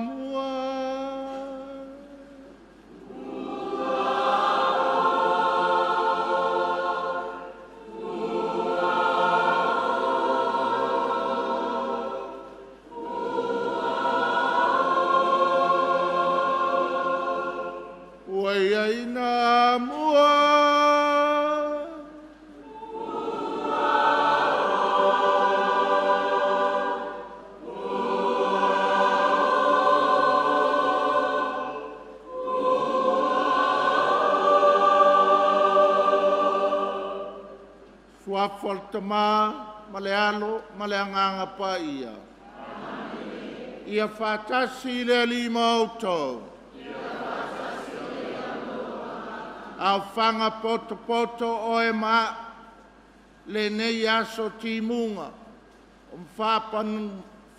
muamua. Ua ia ina mua. Suafa o le Tama ma le Alo ma le Agaga Paia. Ia faatasi le Alii ma outou. Aofaga potopoto oe ma a'u lenei aso timuga o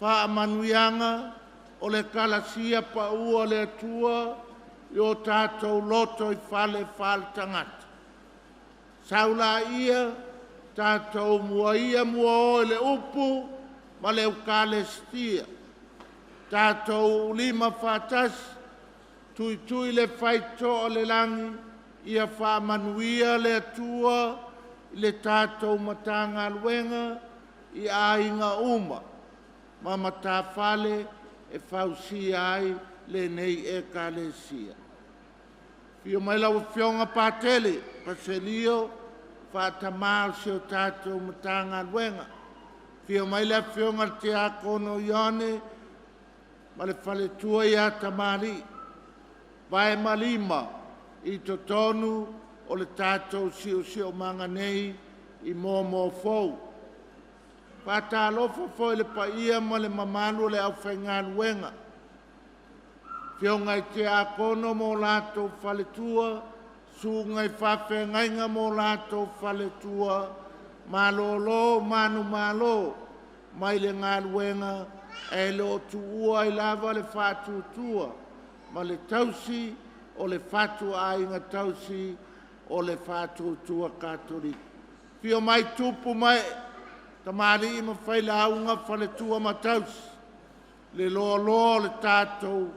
faamanuiaga o le Ekalesia Paua a le Atua i o tatou lotoifale faaletagata. Sau laia, tatou muaia muao i le upu ma le Eukalesitia. Tatou uulima faatasi, tuitui le faitotoa o le lagi, ia faamanuia le Atua i le tatou Matagaluega i aiga uma ma matafale e fausia ai lenei Ekalesia. Afio mai lau Afioga Patele Paselio, faa-tama o si a tatou Matagaluega. Afio mai le Afioga i le Tiakono Ioane ma le faletua ia Tamalii, vae ma lima i totonu o le tatou siosiomaga nei i Moamoa Fou. E faatalofa foi i le paia ma le mamalu o le aufaigaluega, afioga i Tiakono ma o latou faletua, susuga i faafeagaiga ma o latou faletua, malolo manumalo mai le galuega ae le o tuua ai lava le faatuatua ma le tausi o le fatuaiga tausi o le Faatuatua Katoliko. Afio mai tupu ma ee, tamalii ma failauga, faletua ma tausi, le loaloa o le tatou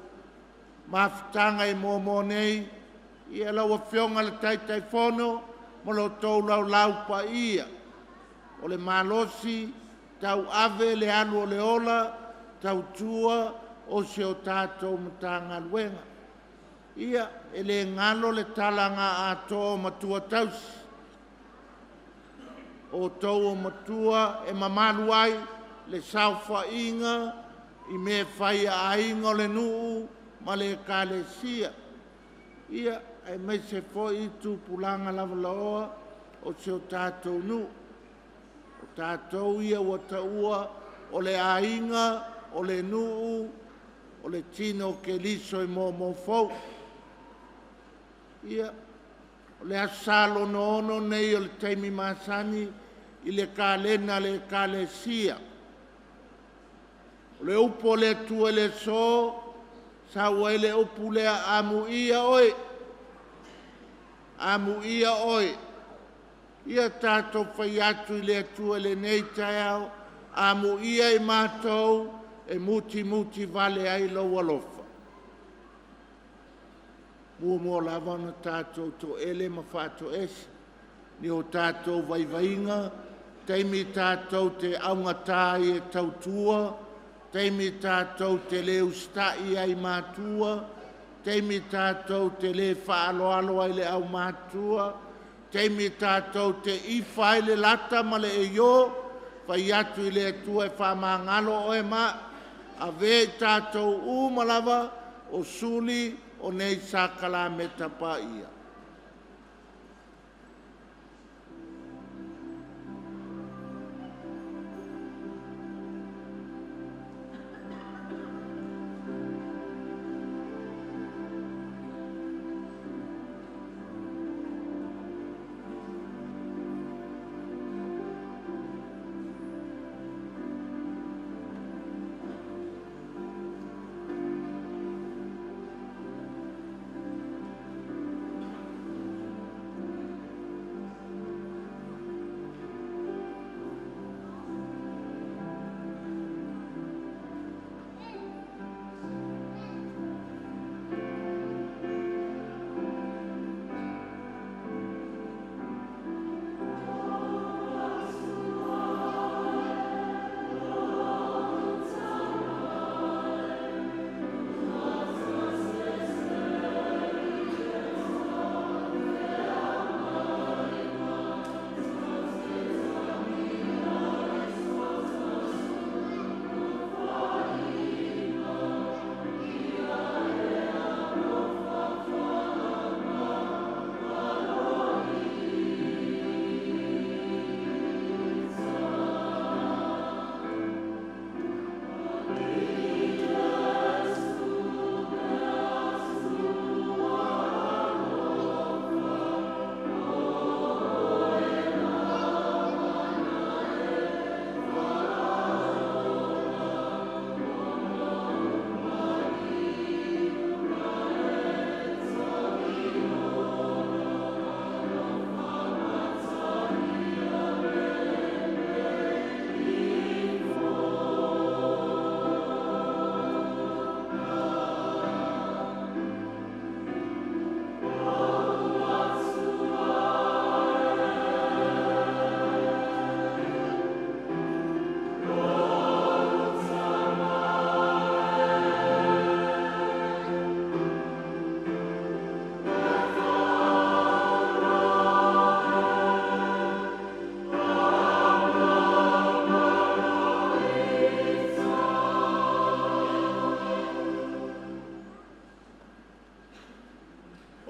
mafutaga i Moamoa nei. Ia lau Afioga i le Taitaifono ma lo outou laulau paia, o le malosi tauave le alu o le ola, tautua o si o tatou Matagaluega. Ia, e le galo le tala na atoa o matua tausi, o outou o matua e mamalu ai le saofaiga i mea fai a aiga, o le nuu ma le Ekalesia, ia, aemaise foi tupulaga lavaloa o si o tatou nuu. O tatou ia ua taua o le aiga, o le nuu, o le tino o Keriso i Moamoa Fou. Ia, o le Aso Sa lona 6 lenei o le taimi masani i le kalena a le Ekalesia. O le upu a le Atua i le aso, sau ai le upu lea, “Amuia oe, amuia oe.” Ia tatou fai atu i le Atua i lenei taeao, amuia i matou e mutimuti vale ai lou alofa. E muamua lava ona tatou toele ma faatoese ni o tatou vaivaiga, taimi tatou te augata ai e tautua, taimi tatou te le usitai ai i matua, taimi tatou te le faaaloalo ai i le aumatutua, taimi tatou te ifa ai le lata ma le eio, fai atu i le Atua e faamagalo oe ma a'u. Avea i tatou uma lava o suli o nei sakalameta paia.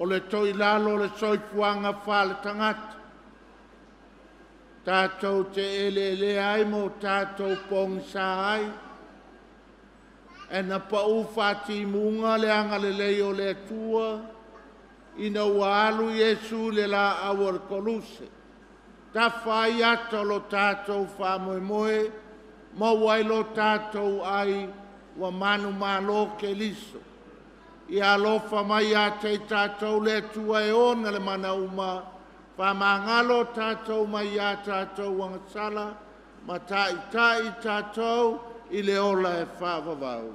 o le toilalo o le soifuaga faale-tagata, tatou te eleelea ai ma o tatou pogisa ai, ae na pau faatimuga le agalelei o le Atua ina ua alu Iesu i le laau o le koluse, tafa ai ata o lo tatou faamoemoe, maua ai lo tatou ai ua manumalo Keriso. Ia alofa mai ia te i tatou le Atua e ona le mana uma, faamagalo tatou mai a tatou agasala ma taitai tatou i le ola e faavavau.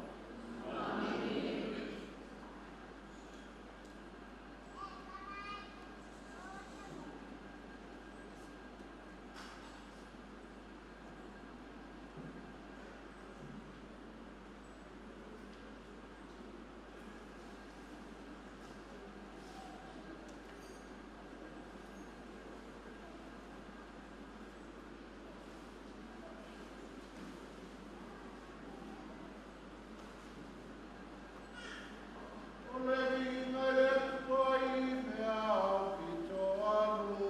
O le viiga i le Atua i mea aupito alofa.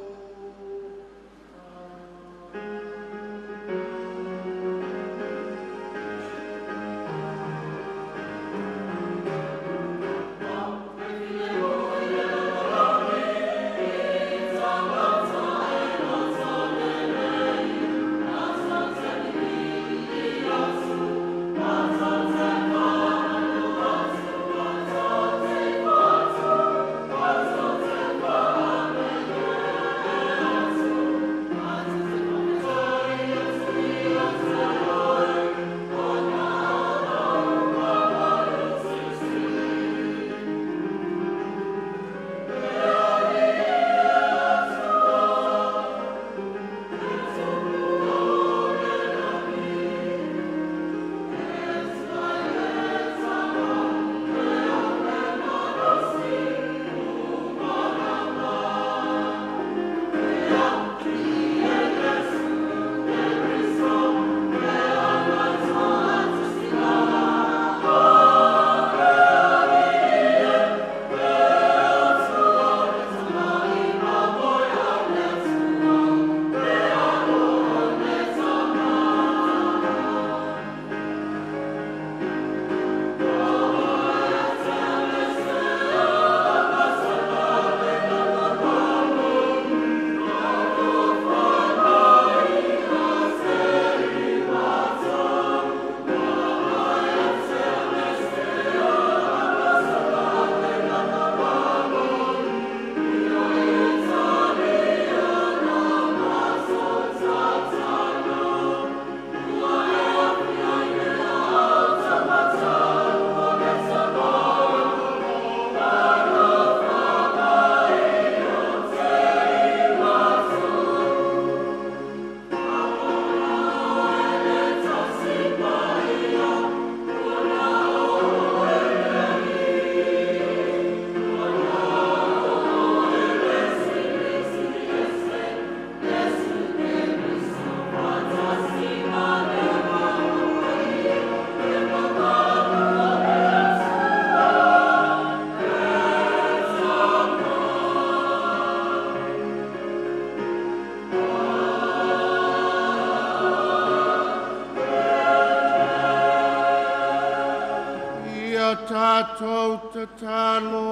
Ia tatou tatalo.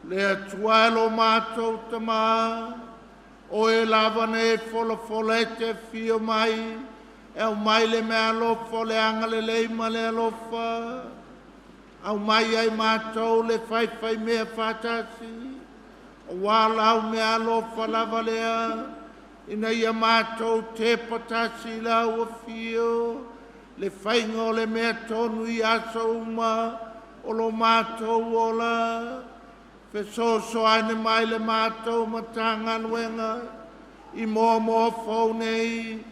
Le Atua e lo matou Tamā, o oe lava na e folafola e te afio mai e aumai le meaalofa o le agalelei ma le alofa, aumai ai matou le faifaimea faatasi, aua lau meaalofa lava lea, ina ia matou tepa tasi i lau afio, le faiga o le mea tonu i aso uma o lo matou ola. Fesoasoani mai le matou Matagaluega i moamoa fou nei,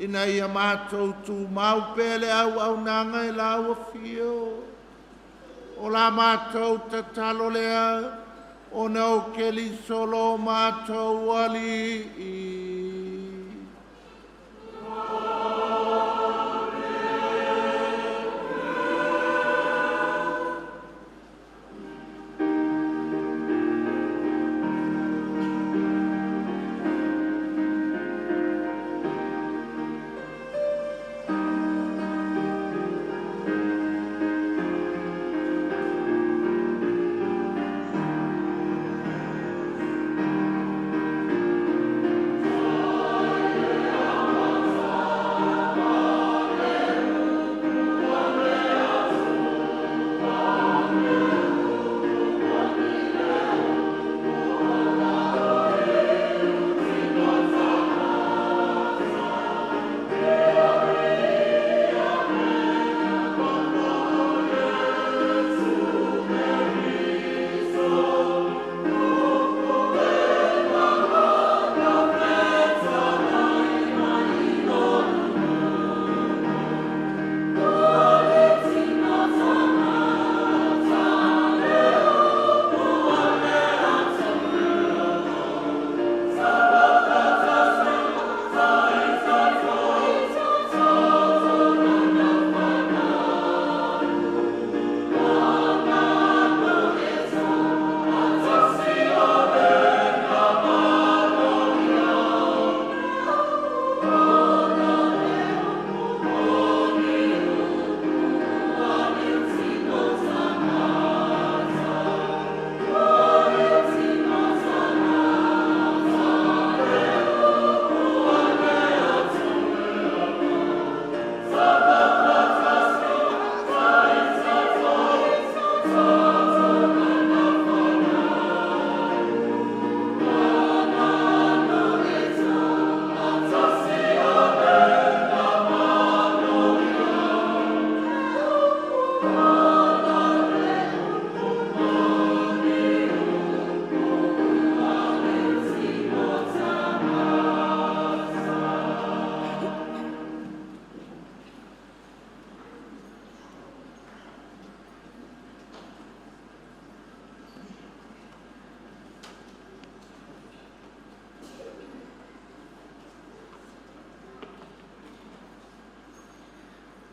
ina ia matou tumau pea le auaunaga i lau afio. O la matou tatalo lea ona o Keriso lo matou Alii.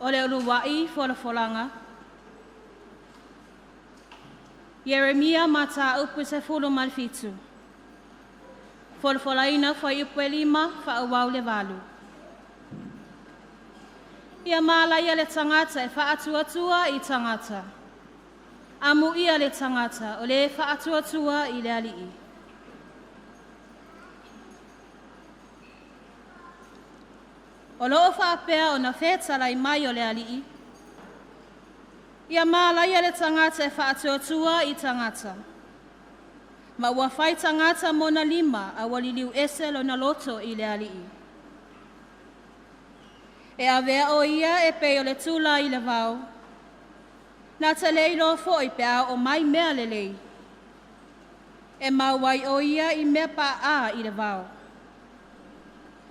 O le uluai folafolaga, Ieremia mataupu 17, folafolaina fuaiupu e 5 faaauau le 8. Ia malaia le tagata e faatuatua i tagata. Amuia le tagata o le faatuatua i le Alii. O loo faapea ona fetalai mai o le Alii, ia malaia le tagata e faatuatua i tagata, ma ua fai tagata mona lima a ua liliu ese lona loto i le Alii. E avea o ia e pei o le tula i le vao, na te le iloa foi pe a oo mai mea lelei. E mau ai o ia i mea paa i le vao.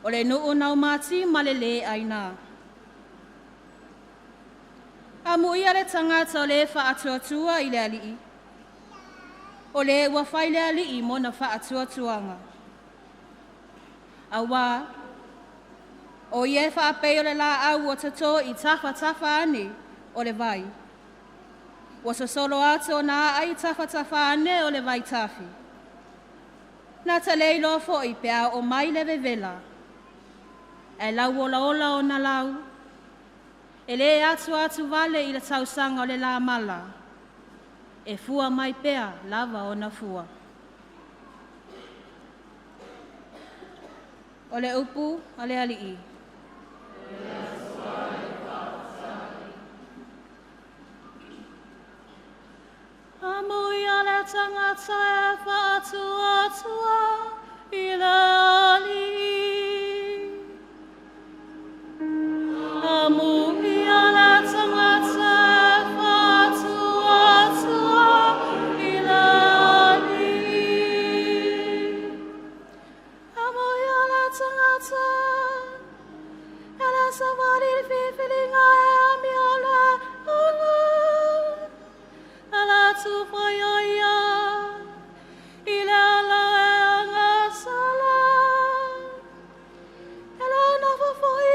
O le nuu naumati ma le lē aina. Amuia le tagata o le faatuatua i le Alii, o le ua fai le Alii mona faatuatuaga. Auā, o ia e faapei o le laau ua toto i tafatafa ane o le vai. Ua sosolo atu ona aa i tafatafa ane o le vaitafe. Na te le iloa foi pe a oo mai le vevela, ae lauolaola ona lau, e le atuatu vale i le tausaga o le lamala, e fua mai pea lava ona fua. O le upu a le Alii. Amuia le tagata e faatuatua i le Alii. Amuia le tagata e faatuatua i le Alii. Amuia le tagata e le savali i le filifiliga e amio le aga. E le tufaia ia i le ala e agasala. E le nofo foi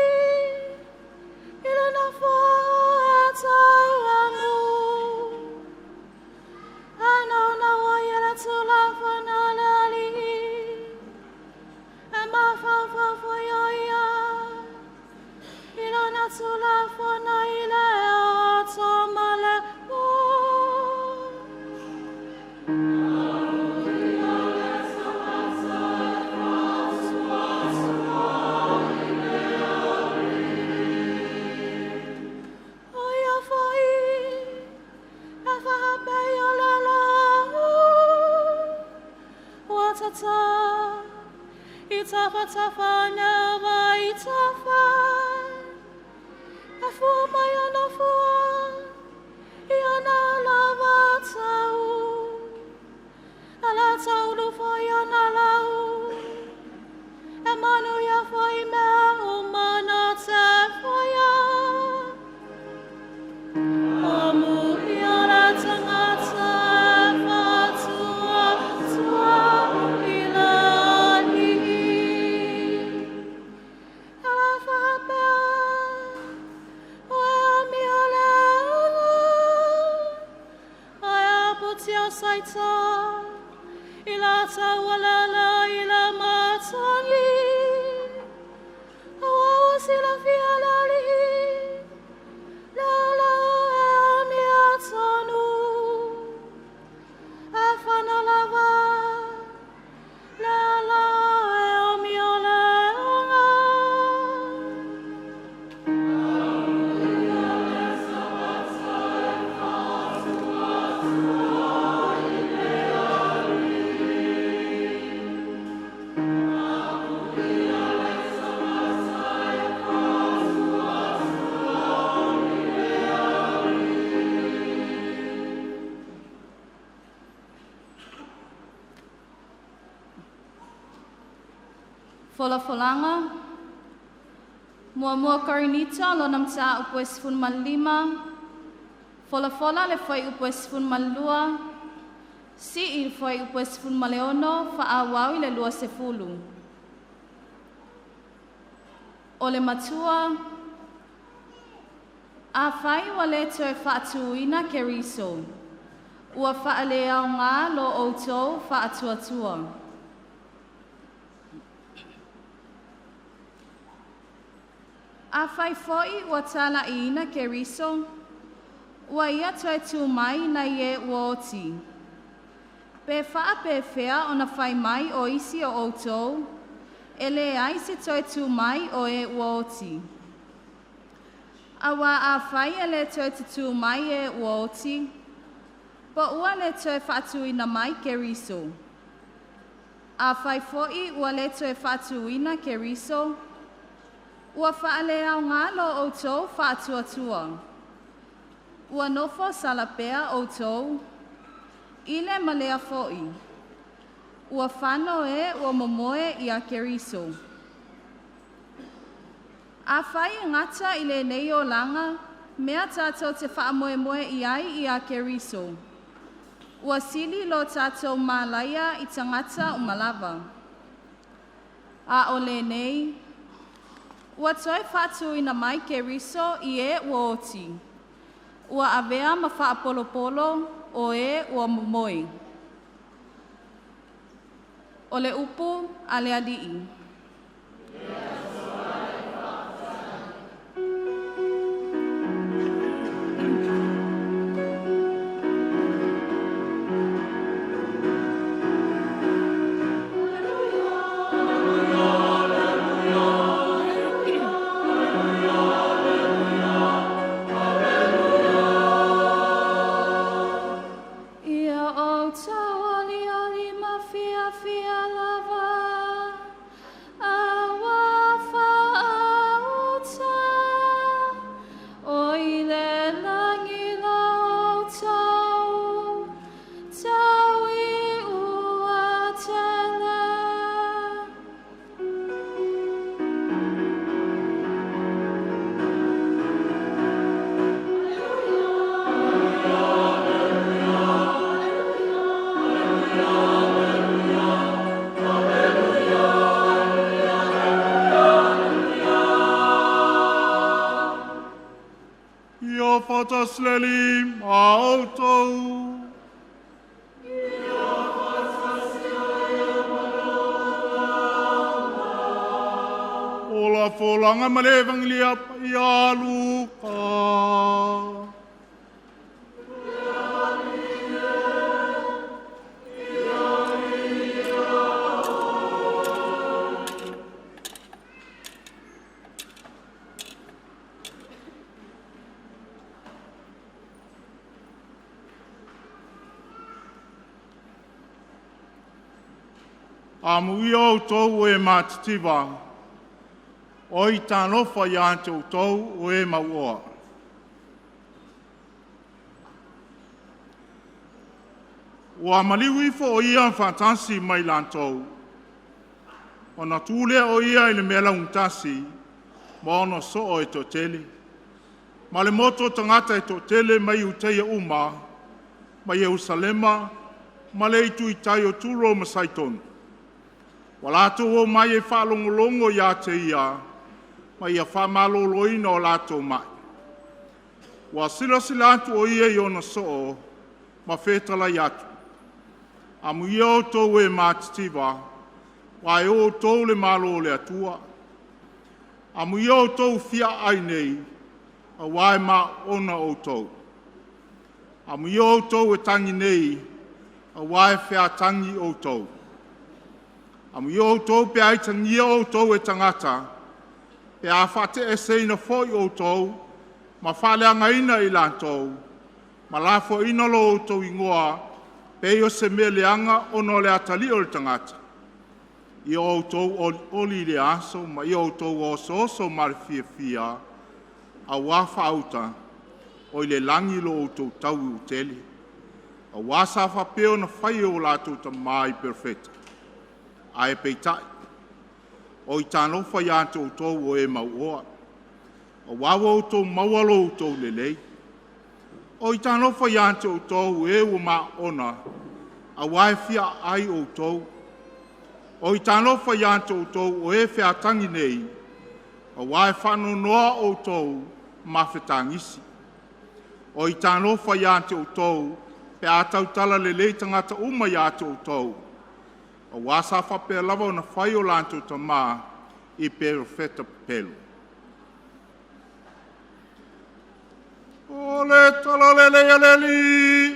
i le nofoa o e tauamu. E naunau ai i le tulafono a le Alii. E mafaufau foi o ia i lana tulafono i le aso ma le po. O ia foi e faapei o le laau ua tata i tafatafa ane o vaitafe. E fua mai ona fua i ona lava tau. E le taulu foi ona lau. E manuia foi mea uma na te faia. Amuia le tagata e faatuatua i le Alii. E le faapea, o e amio le aga, ae aputia saita i la taualele i le matagi. Aua ua silafia e le Alii, le ala e amiotonu. E fana lava le ala e amio le aga. Folafolaga, Muamua Korinito lona mataupu e 15, folafola le fuaiupu e 12, sii le fuaiupu e 16 faaauau i le 20. O le matua Afai ua lē toe faatuina Keriso, ua faaleaoga lo outou faatuatua. Afai foi ua tala'iina Keriso, ua ia toe tū mai nai e ua oti. Pe faapefea ona fai mai o isi o outou, e leai se toe tū mai o e ua oti. Auā afai e lē toe tutū mai e ua oti, po ua le toe faatuina mai Keriso. Afai foi ua lē toe faatuina Keriso, ua faaleaoga lo outou faatuatua. Ua nofo sala pea outou, i le ma lea foi, ua fano e ua momoe iā Keriso. Afai e gata i lenei olaga mea tatou te faamoemoe i ai iā Keriso, ua sili lo tatou malaia i tagata uma lava. A o lenei, ua toe faatuina mai Keriso i e ua oti, ua avea ma faapolopolo o e ua momoe. O le upu a le Alii. Ia outou olioli ma fiafia lava, auā faauta, o i le lagi lo outou taui ua tele. Ia faatasi le Alii ma outou. O la folauga mai le Evagelia Paia a Luka. Amuia outou o e matitiva, oi talofa ia te outou o e mauoa. Ua maliu ifo o ia faatasi ma i latou, ona tu lea o ia i le mea laugatasi ma ona soo e toatele, ma le motu o tagata e toatele mai Iuteia uma, ma Ierusalema, ma le itu i tai o Turo ma Saitoni. Ua latou omai e faalogologo ia te ia, ma ia faamaloloina o latou mai. Ua silasila atu o ia i ona soo ma fetalai atu, “Amuia outou e matitiva, aua e o outou le Malo o le Atua. Amuia outou o fiaai nei, aua e maona outou. Amuia outou e tagi nei, aua e featagi outou. Amuia outou pe a aitagia outou e tagata, pe a faateeseina foi outou ma faaleagaina e i latou, ma lafoaina lo outou igoa e pei o se mea leaga ona o le atalii o le tagata. Ia outou olioli i lea aso ma ia outou osooso ma le fiafia, auā faauta, o i le lagi lo outou taui ua tele. Aua sa faapea ona fai e o latou tama i Perofeta. Ae peitai, oi talofa ia te outou o e mauoa, aua ua outou maua lo outou lelei. Oi talofa ia te outou o e ua maona, aua e fiaai outou. Oi talofa ia te outou o e featagi nei, aua e faanoanoa outou ma fetagisi. O i talofa ia te outou pe a tautala lelei tagata uma ia te outou, auā sa faapea lava ona fai o latou tamā i perofeta pepelo. O le Tala Lelei a le Alii.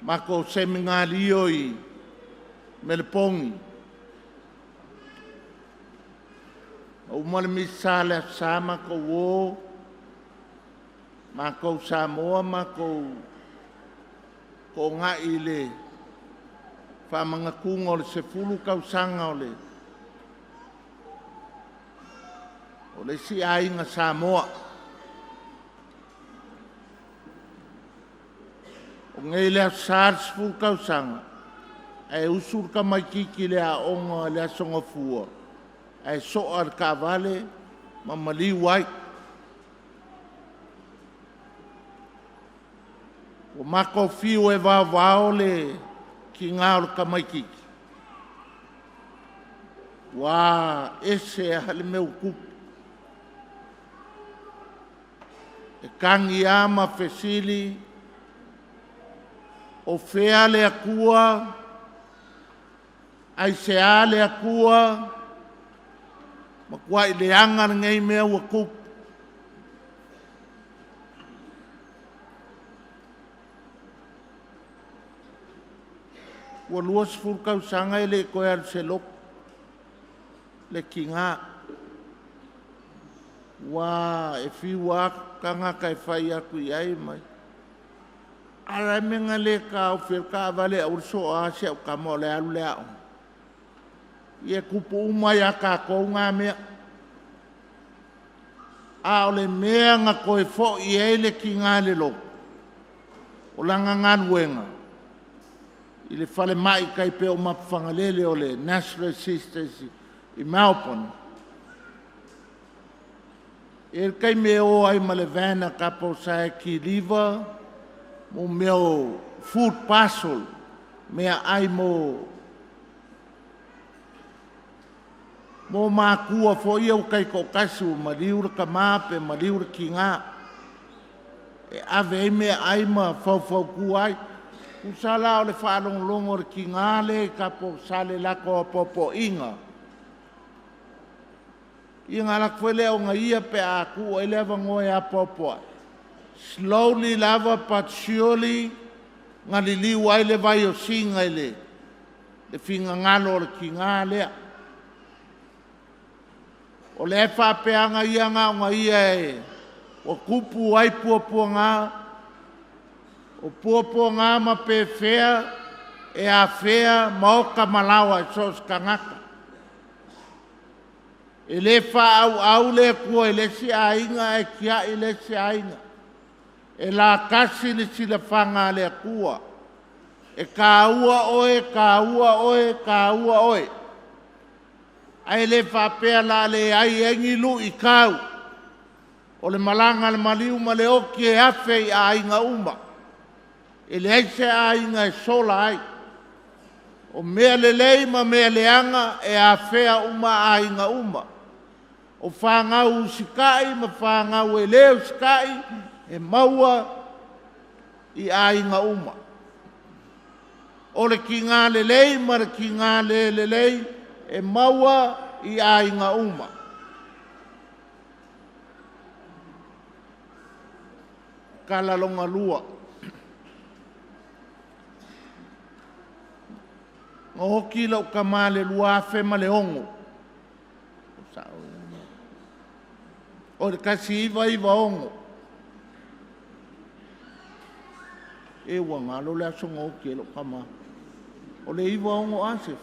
Makou semigalio i Melepogi na uma le Misa i le Aso Sa matou o, matou Samoa matou toonai i le faamanatuga o le 10 tausaga o le isi aiga Samoa. O nei le Aso Sa le 10 tausaga ae usu le tamaitiiti i le aoga i le Aso Gafua ae soa i le taavale ma maliu ai. Ua matou fiu e vaovao le tiga o le tamaitiiti, ua ese lava le mea ua tupu. E tagi lava ma fesili, o fea le Atua? Aisea le Atua? Matuai leaga lenei mea ua tupu. Ua 20 tausaga e le i toe alu i se lotu le tiga. Ua e fiu lava tagata e fai atu i ai ma… Ae o le a le mea na le taofi ai le taavale aua le soa si au tama o la e alu i le aoga? Ia e tupu uma lava ia tatou na mea. A o le mea na toe foi ai le tiga i le lotu, o lana galuega i le falemai e tai pei o Mapuifagalele o le Nazareth Sisters i Melbourne. E i ai le taimi e o ai ma le van a tapo sa e kiliva mea o food parcel, meaai mo matua foi ia ua taitoatasi ua maliu le tama pe maliu le tina, e ave ai meaai ma faufautua ai. Tusa la o le faalogologo a le tina lea i Tapolasa i le latou apoapoaiga, ia ona alu atu foi lea ona ia pe a tuu i ai le avanoa e apoapo ai, slowly lava but surely na liliu ai le vai o Sina i le finagalo o le tina lea. O lea e faapea lava ia na ona ia ua tupu ai puapuaga, o puapuaga ma pefea e afea maota ma laoa i so o se tagata. E le faaauau le Atua i le isi aiga ae tiai le isi aiga. E latasi le silafaga a le Atua. E taua oe, taua oe, taua oe. Ae le faapea o le a leai ai ni luitau o le malaga a le maliu ma le oti e afe i aiga uma. E leai se aiga e sola ai. O mea lelei ma mea leaga e afea uma aiga uma. O fanau usitai ma fanau e le usitai, e maua i aiga uma. O le tiga lelei ma le tiga le lelei, e maua i aiga uma. O le tala lona lua, na oti lou tama i le 2006, oi le 1996. E ua galo le aso na oti ai lou tama. O le 96 ase.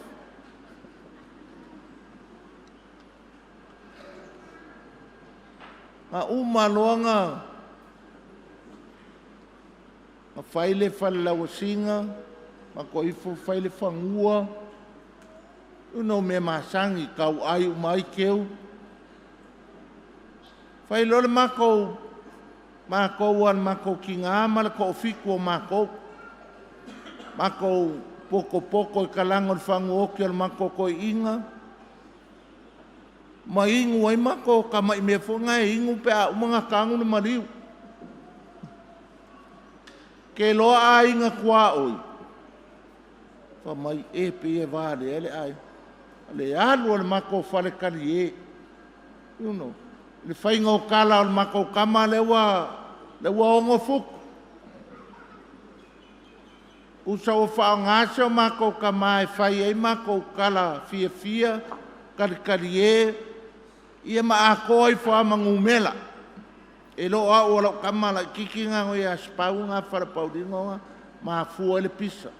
Na uma loa na fai le falelauasiga, ma toe ifo fai le fanua, you know mea masani, tauai uma ai teu. Fai loa le matou, matou lava o le matou tina ma le toafitu o matou, matou potopoto i talaane o le fagota o le matou toeaina ma inu ai matou tamai mea foi na e inu pe a uma ona tanu le maliu. Ke iloa aiga tuaoi, fai mai, e pei e valea le aiga. O le alu o le matou faletalie, you know, le faiga o tala o le matou tama lea ua 6 futu. Tusa ua faaaoga si o matou tama e fai ai matou tala fiafia, talitalie ia ma atoa ifo lava ma numera. E le o au o lau tama laitiiti lena ia Sipau lena Fualapauulima na mafua ai le pisa.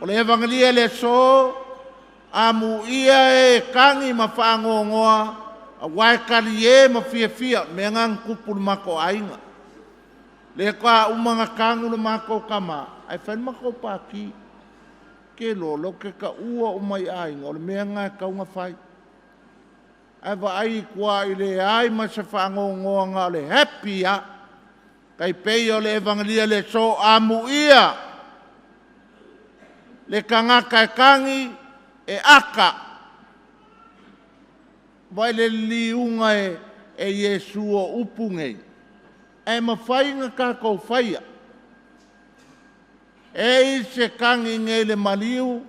O le evagenia i le aso, amuia e e tagi ma faanoanoa, aua e talie ma fiafia. O le mea lena na tupu i le matou aiga. Lea faatoa uma ona tanu le matou tama ae fai le matou pati. Ou te iloa o lea ou te taua uma i aiga o le mea lena e tatau ona fai. Ae vaai i tua i le leai ma se faanoanoa na o le happy lava. E tai pei o le evagenia i le aso, amuia le tagata e tagi e aka. Vaai le liliuga e Iesu o upu nei, ae mafai ona tatou faia. E i ai se tagi nei i le maliu,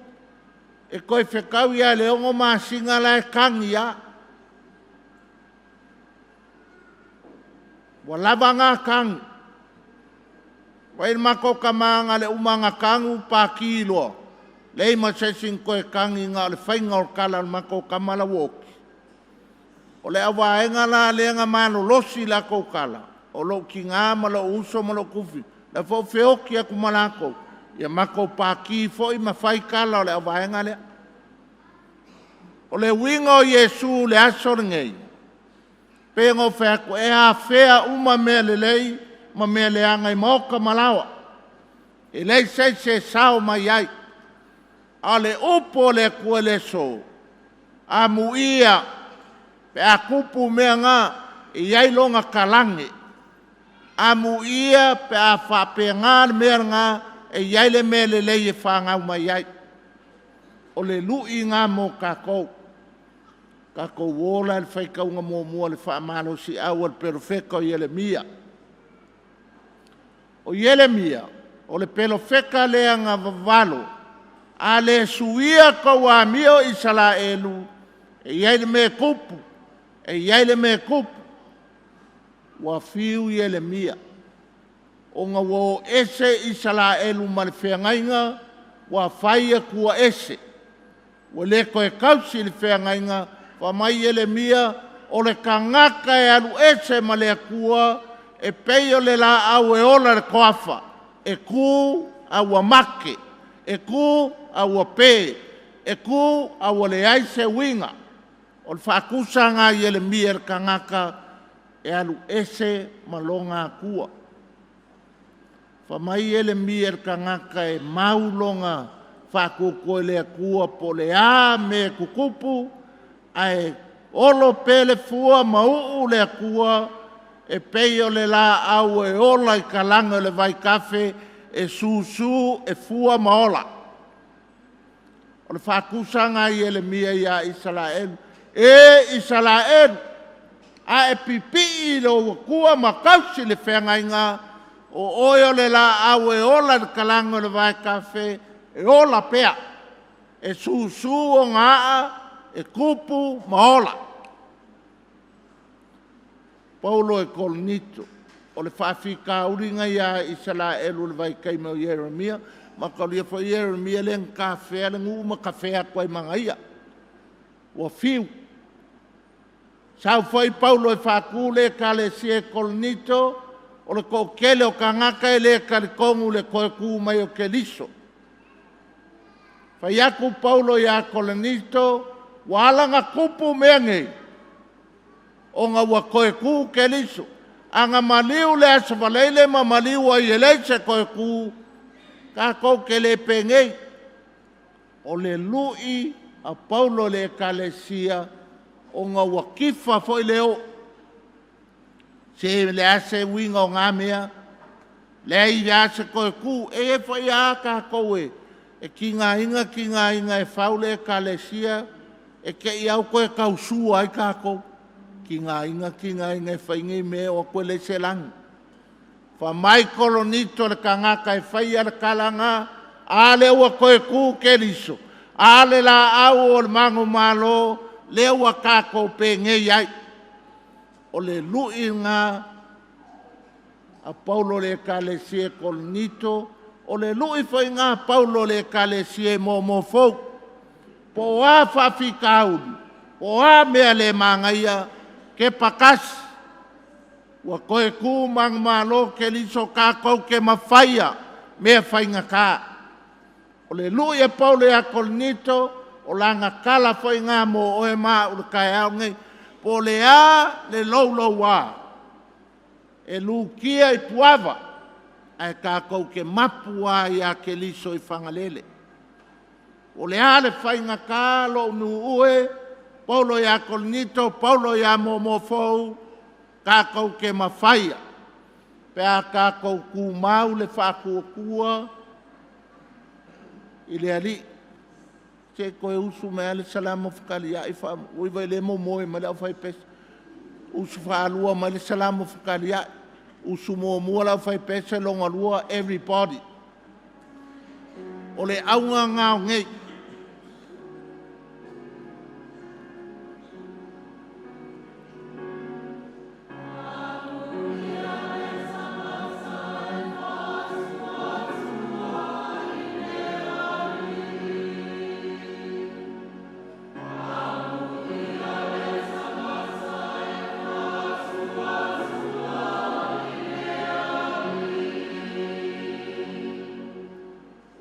e toe fetau lava i le 6 masina la e tagi lava. Ua lava na tagi. Vaai i le matou tama na o le uma lava ona tanu pati loa, leai ma se isi na toe tagi, na o le faiga o le tala a le matou tama la ua oti. O le au vaega la lea na malolosi latou tala, o lou tina ma lou uso ma lou tufi, la foi ua feoti atu ma latou, ia matou pati foi ma fai tala o le au vaega lea. O le uiga o Iesu i le aso lenei, pei ona ou fai atu, e afea uma mea lelei ma mea leaga i maota ma laoa. E leai se isi e sao mai ai. A o le upu a le Atua i le aso, amuia pe a tupu mea na, e i ai lona talage. Amuia pe a faapena le mea lena, e i ai le mea lelei e fanau mai ai. O le lui lena mo tatou. Tatou o la i le faitauga muamua i le faamalosiau a le Perofeta o Ieremia. O Ieremia, o le perofeta lea na vavalo, a le suia tou amio Isaraelu, e i ai le mea e tupu, e i ai le mea e tupu. Ua fiu Ieremia ona ua o ese Isaraelu ma le feagaiga ua fai Atua ese, ua le toe tausi le feagaiga. Fai mai Ieremia, o le tagata e alu ese ma le Atua, e pei o le laau e ola i le toafa, e tu a ua mate, e tu a ua pe, e tu a ua leai se uiga. O le faatusa lena a Ieremia i le tagata e alu ese ma lona Atua. Fai mai Ieremia i le tagata e mau lona faatuatua i le Atua po o le a le mea e tutupu, ae olo pea le fua ma uu le Atua, e pei o le laau e ola i talaane o le vaitafe, e susu, e fua ma ola. O le faatusa lena a Ieremia ia Isaraelu. E Isaraelu, a e pipii i lou Atua ma tausi le feagaiga, o oe o le laau e ola i le talaane o le vaitafe, e ola pea, e susu ona aa, e tupu ma ola. Paulo i Korinito, o le faafitauli lenei ia Isaraelu i le vaitaimi o Ieremia. Mataulia foi Ieremia lea na tafea le nuu ma tafea atu ai ma ana ia. Ua fiu. Sau foi Paulo e faatu le ekalesia i Korinito, o le toatele o tagata e le talitonu i le toe tu mai o Keriso. Fai atu Paulo ia Korinito, ua ala ona tupu mea nei, ona ua toe tu Keriso. A na maliu i le Aso Faraile ma maliu ai e leai se toe tu, tatou te le penei. O le lui a Paulo i le Ekalesia, ona ua tifa foi le oo. Se o le a se uiga o na mea? Leai lava se toe tu. E i ai foi lava tatou e tigaina tigaina e fau le Ekalesia, e te i lava ua toe tausua ai tatou. Tigaina tigaina e fai nei mea, o atu e leai se lagi. Fai mai Korinito i le tagata e faia le tala lena, a lea ua toe tu Keriso, a le laau o le manumalo, lea ua tatou penei ai. O le lui lena a Paulo i le Ekalesia i Korinito, o le lui foi lena a Paulo i le Ekalesia i Moamoa Fou. Po o a faafitauli, po o a mea le magaia, kepa tasi, ua toe tu manumalo Keriso tatou te mafaia mea faigata. O le lui a Paulo ia Korinito, o lana tala foi lena mo oe ma au i le taeao lenei. Po o le a le louloua, e lutia i puava, ae tatou te mapu lava ia Keriso i Fagalele. Po o le a le faigata lou nuu e, Paulo ia Korinito, Paulo ia Moamoa Fou, tatou te mafaia pe a tatou tumau le faatuatua i le Alii. Se i toe usu mai lava le Salamo fetaliai oi vaai o lea e momoe mai le aufaipese. Usu faalua mai le Salamo fetaliai, usu muamua le aufaipese, lona lua everybody. O le auga lena o nei.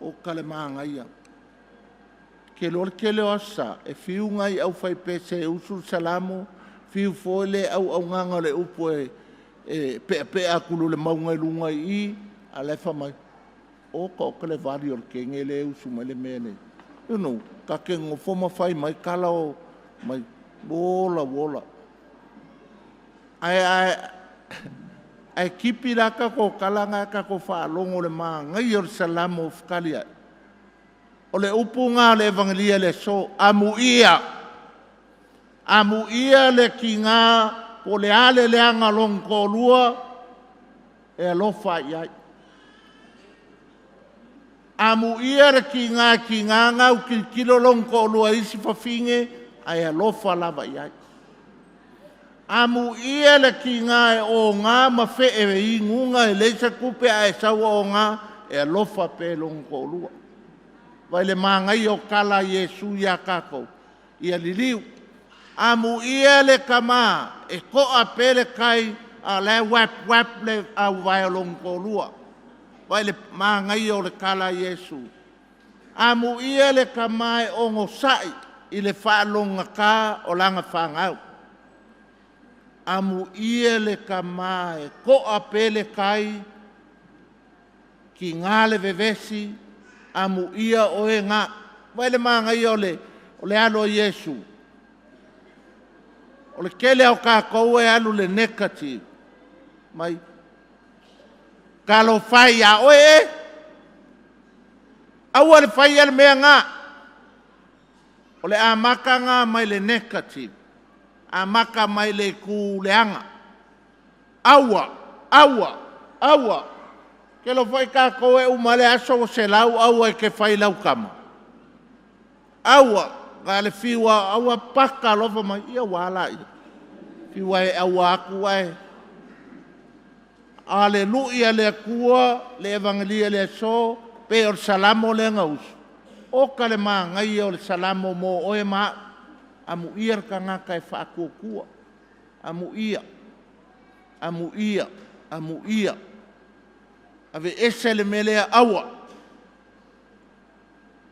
Oka le manaia. Ou te iloa o le tele o Aso Sa e fiu nai aufaipese e usu le Salamo, fiu foi le auaunaga o le upu e peapea atu i le mauga i luga i i, a o la e fai mai, oka oka le vali o le teine lea e usu mai le mea lenei. You know, ta te nonofo ma fai mai tala o… fai mai, ola ua ola. Ae tipi la tatou tala na tatou faalogo i le manaia o le Salamo o fetaliai. O le upu lena o le Evagelia i le aso, amuia, amuia le tiga po o le a le leaga o lona toalua, e alofa i ai. Amuia le tiga e tiga ona autilotilo lona toalua i isi fafine ae alofa lava i ai. Amuia le tiga e oga ma fee e inuga e leai se tupe ae sau o oga, e alofa pea i lona toalua. Vaai i le manaia o tala a Iesu ia tatou, ia liliu. Amuia le tama e to'a pea le tai a o la e wap wap le auvae o lona toalua. Vaai i le manaia o le tala a Iesu. Amuia le tama e onosai i le faalogogata o lana fanau. Amuia le tama e to'a pea le tai, tiga le vevesi, amuia oe na. Vaai i le manaia o le alu a Iesu. O le tele lava o tatou e alu i le negative. Fai mai, talofa e ia oe oe, aua le faia le mea lena. O le amata lena mai le negative, amata mai le itu leaga. Aua, aua, aua. Ou te iloa foi o tatou e uma lava le aso ua 100 aua e te fai i lau tama. Aua, na o le fiu lava aua, paka loa fai mai, ia ua a laia? Fiu lava e aua atu ae… A o le lui a le Atua i le Evagelia i le aso, pei o le Salamo lea na usu, oka le manaia o le Salamo mo oe ma au. Amuia le tagata e faatuatua, amuia, amuia, amuia. Aveese le mea lea aua.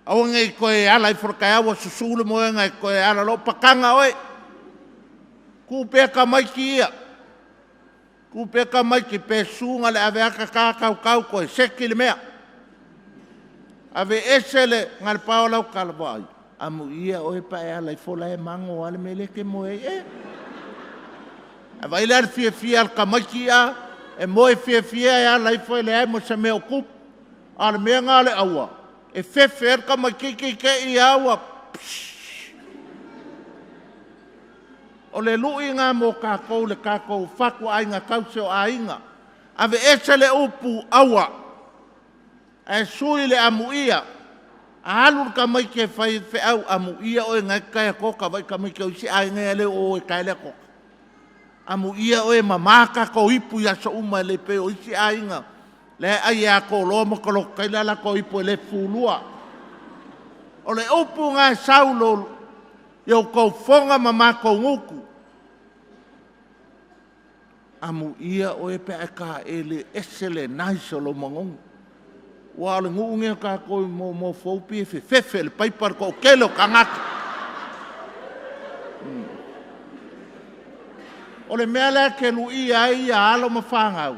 Aua nei toe ala ifo i le taeao ua susu le moega e toe ala loa pataga oe. Tuu pea tamaiti ia, tuu pea tamaiti pe susu na o le ave lava tata tautau toe seki le mea. Aveese le… na o le pau lava lau tala, vaai, amuia oe pe a e ala ifo la e mago lava le mea lea e te moe ai. E! Ae vaai la i le fiafia o le tamaiti a e moe fiafia e ala ifo e leai ma se mea o tupu. A o le mea lena o le aua, e fefe ai le tamaitiiti te i lava ua… O le lui lena mo tatou i le tatou fatuaiga tausi o aiga, aveese le upu aua ae sui i le amuia. A alu le tamaiti e fai le feau, amuia oe o lena e te taea tota, vaai i tamaiti o isi aiga ia lea ua o e tae lea tota. Amuia oe e mama tatou ipu i aso uma e le pei o isi aiga la e ai e Atoloa ma Taloto-taila a latou ipu e le fufulua. O le upu lena e sau i outou fofoga ma matou gutu, amuia oe pe a e taele, e ese le nice o lou manogi. Aua o le nuu lenei o tatou i Moamoa Fou pei e fefefe i le paipa le toatele o tagata. O le mea la e te luia ai alo ma fanau,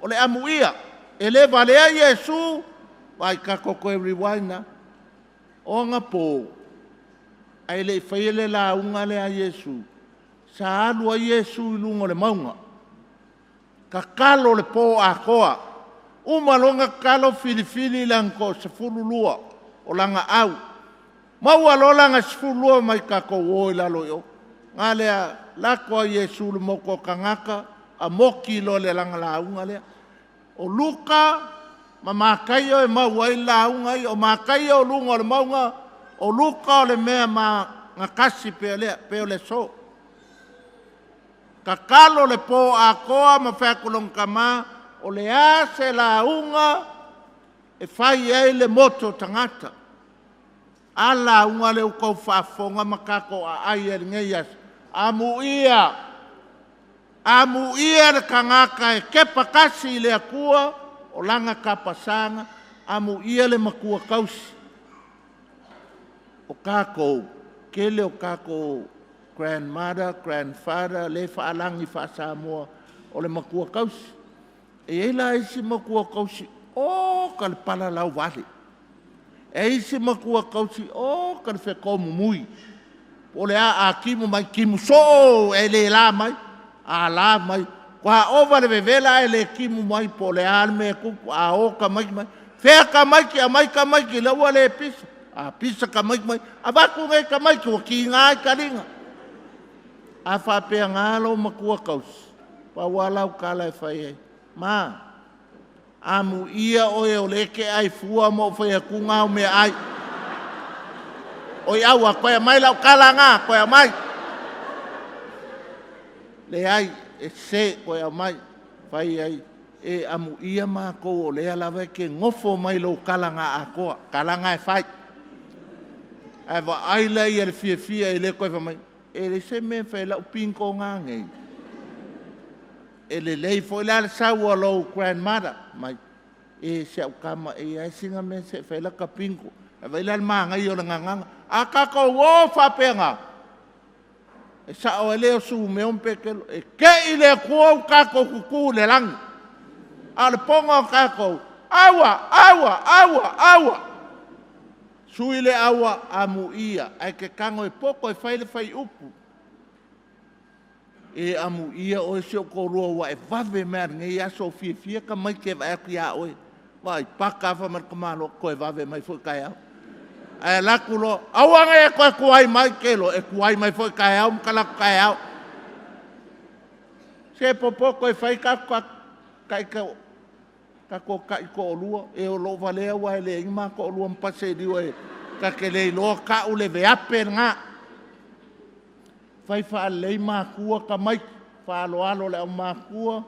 o le amuia. E le valea Iesu, vaai tatou toe rewind lava. O anapo ae le i faia le lauga lea a Iesu, sa alu ai Iesu i luga o le mauga, tatalo i le po atoa. Uma loa ona tatalo filifili lana toasefululua o lana au. Maua loa lana sefululua, fai mai, tatou o i lalo i o. A lea, alu atu a Iesu i le motu o tagata, amoki loa i lana lauga lea. O Luka ma Mataio e maua ai lauga ia. O Mataio o luga o le mauga, o Luka o le mea magatasi pea o lea, pei o le aso. Tatalo le po atoa ma fai atu i lona Tama, o le a se lauga e fai ai le motu o tagata? A le lauga lea ua outou faafofoga ma tatou aai ai i lenei aso? Amuia, amuia le tagata e tepa tasi i le Atua o lana tapasana, amuia le matua tausi. O tatou, tele o tatou grandmother, grandfather lea e faalagi faa-Samoa o le matua tausi. E i ai la isi matua tausi oka le palalauvale, e i ai isi matua tausi oka le fetomumui. Po o le a, a timu mai, timu soo e le la mai. A la mai, faatoa ova le vevela ae le timu mai po o le a le mea e tupu. A o tamaiti, fai mai, fea tamaiti, aumai tamaiti o lea ua le pisa. A pisa tamaiti, fai mai, avatu nei tamaiti ua tiga ai taliga. A faapena lou matua tausi, pau lava lau tala e fai ai, ma, amuia oe o lea e te ai fua ma ou fai atu au meaai. Oi aua, toe aumai lau tala lena, toe aumai. Leai, e sese, toe aumai. Fai ai, e amuia matou o lea lava e te nofo mai i lou tala na atoa, tala na e fai. Ae vaai la i ai i le fiafia e le toe fai mai, e leai se mea e fai ai lau bingo nanei. E lelei foi la le sau a lou grandmother, fai mai, e si au tama e i ai lava sina mea se i fai ai lata bingo. Ae vaai la i le manaia o le gagana. A tatou o faapena, e sao ai le o Sumeo ma Petelo, e te i le Atua ua tatou tutu i le lagi. A o le poga o tatou, aua, aua, aua, aua. Sui le aua, amuia. Ae e te tago e poto e fai le fuaiupu. E amuia oe si ou toalua ua e vave mai lava i lenei aso, ua fiafia tamaiti e vaai atu ia oe. Vaai, paka lava fai mai le tamaloa, toe vave mai foi taeao. Ae alu atu loa, aua ne i e toe tuai mai, te iloa e tuai mai foi taeao ma talaatu taeao. Se popoto e fai tatou taitoalua. E o lou valea aua e leai ni ma toalua ma Paseliua ta te le iloa tau le veape lena. Fai faalelei matua tamaiti, faaaloalo i le aumatua.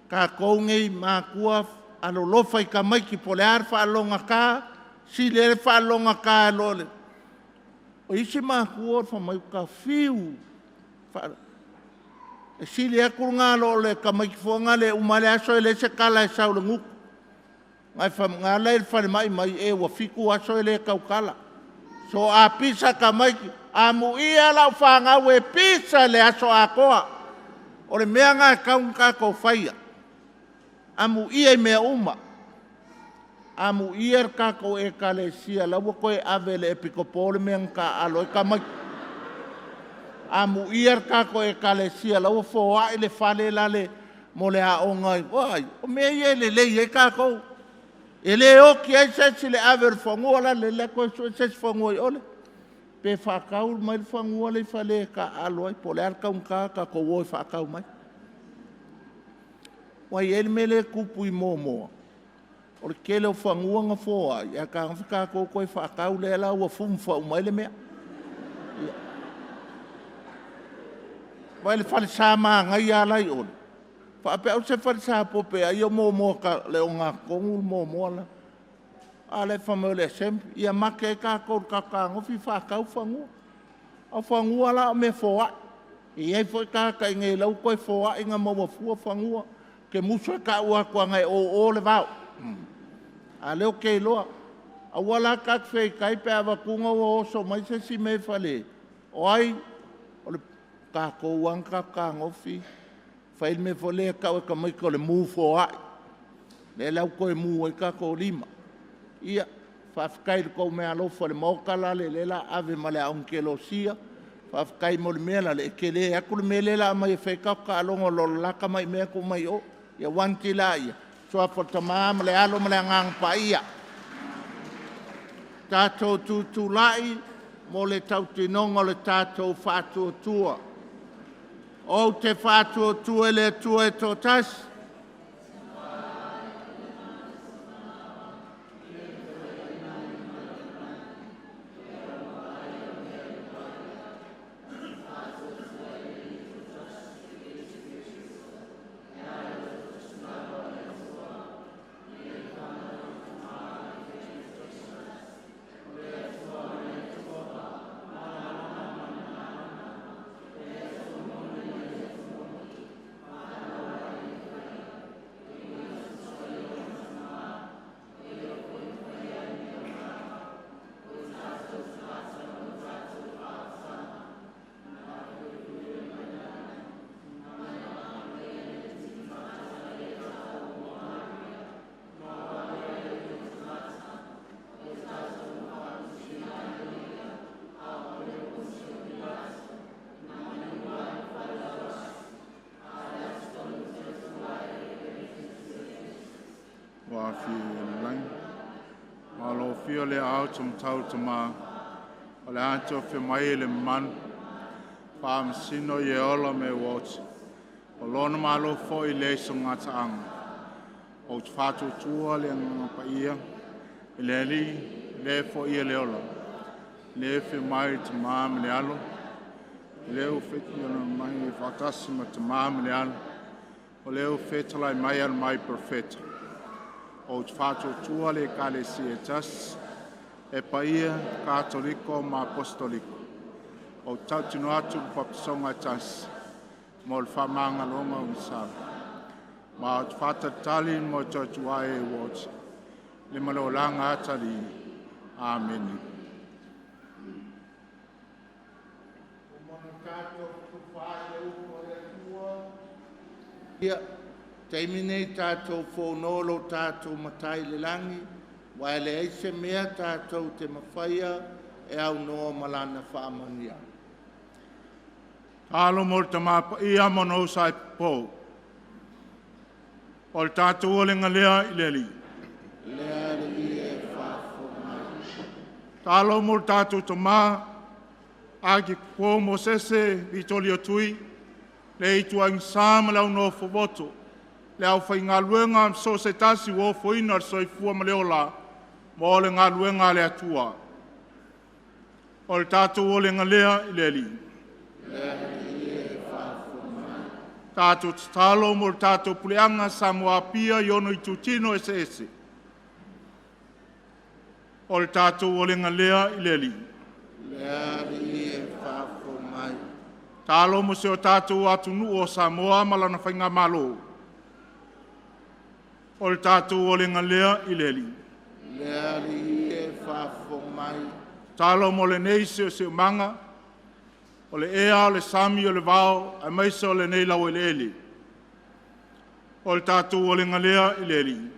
Tatou nei matua, alolofa i tamaiti po o le a le faalogogata, sili ai le faalogogata i lo le… O isi matua fai mai ua ta fiu e sili atu lena i lo le tamaiti foi lena e uma lava le aso e leai se tala e sau i le gutu. Na ala i le falemai mai e ua 7 aso e le tautala. So a pisa tamaiti, amuia lau fanau e pisa i le aso atoa. O le mea lena e tatau ona tatou faia. Amuia i mea uma. Amuia le tatou Ekalesia la ua toe ave e le Epikopo le mea na taaalo ai tamaiti. Amuia le tatou Ekalesia la ua foai le fale lale mo le aoga. Vaai, o mea ia e lelei ai tatou. E le oti ai se isi i le ave o le fanua lale, alu atu e sue se isi fanua i ole. Pe faatau mai le fanua la e i Fale e taaalo ai po o le a le taugata, tatou o e faatau mai. Aua e i ai le mea lea e tupu i Moamoa, o le tele o fanua na foai ae fetagofi tatou toe faatau, lea la ua fumu mai ai le mea. Ia. Vaai i le falesa manaia lava la e i o, faapea au o se falesa pope ai o Moamoa le ogatotonu le Moamoa la. A lea e fai mai o le Assembly. Ia mate ai tatou i le tatou fetagofi faatau fanua. A o fanua la o mea foai. E i ai foi tagata i inei o la e ua toe foai na maua fua fanua. Ou te musu e tau atu leaga e o o le vao. A o lea ou te iloa. Aua la ta te feitai pe a avatu ona ua oso mai se isi mea i Fale. O ai? O tatou lava na tatou fetagofi fai le mea foi lea e tau e tamaiti o le mu foai. Lea la ua toe mu ai tatou lima. Ia, faafetai i le tou meaalofa i le maota lale lea o le a ave ma le aoga kenosia. Faafetai mo le mea lale, e tele atu le mea lea o le a aumai e fai ai tatou taaloga nai lo le la tamai mea e tuu mai o. Ia wanti laia, i le suafa o le Tama ma le Alo ma le Agaga Paia. Tatou tutulai mo le tautinoga o le tatou faatuatua. Ou te faatuatua i le Atua e toatasi, Ua afi i le lagi. Ma o lo o afio le Ao Taumatau Tama, o le a tofi mai e le mamalu, faamasino ia e ola ma e ua oti, o lona malo foi le so gataaga. Ou te faatuatua le Agaga Paia i le Alii, le foia le ola, le afio mai le Tama ma le Alo, le ua mai faatasi ma le Tama ma le Alo, o lea ua fetalai mai ala mai Perofeta. Ou te faatuatua le Ekalesia e tasi, e paia, Katoliko ma Apostoliko. Ou te tautino atu i le papatisoga e tasi mo le faamagaloga o sala. Ma ou te faatalitali mo le toe tuai ai ua oti, le ma le olaga atalii. Amene. Ia, taimi nei tatou fono lo tatou Matai i le lagi, aua e leai se mea tatou te mafaia e aunoa ma Lana faamanuiaga. Alo mo le Tama Paia ma ona uso ae popo. O le tatou olega lea i le Alii. Le Alii e faafofoga mai. Talo mo le tatou tama, Akipo Mosese Vitolio Tui, le ituaiga sa ma le au nofo le aufaigaluega ma so o se tasi ua ofoina le soifua ma le ola mo le galuega a le Atua. O le tatou olega lea i le Alii. Le Alii e faafofoga mai. Tatou tatalo mo le tatou puleaga Samoa Apia i ona itutino eseese. O le tatou olega lea i le Alii. Le Alii e faafofoga mai. Talo mo si o tatou atunuu o Samoa ma lana Faigamalo. O le tatou olega lea i le Alii. Le Alii e faafofoga mai. Talo mo lenei siosiomaga, o le ea, o le sami, o le vao, aemaise o lenei laueleele. O le tatou olega lea i le Alii.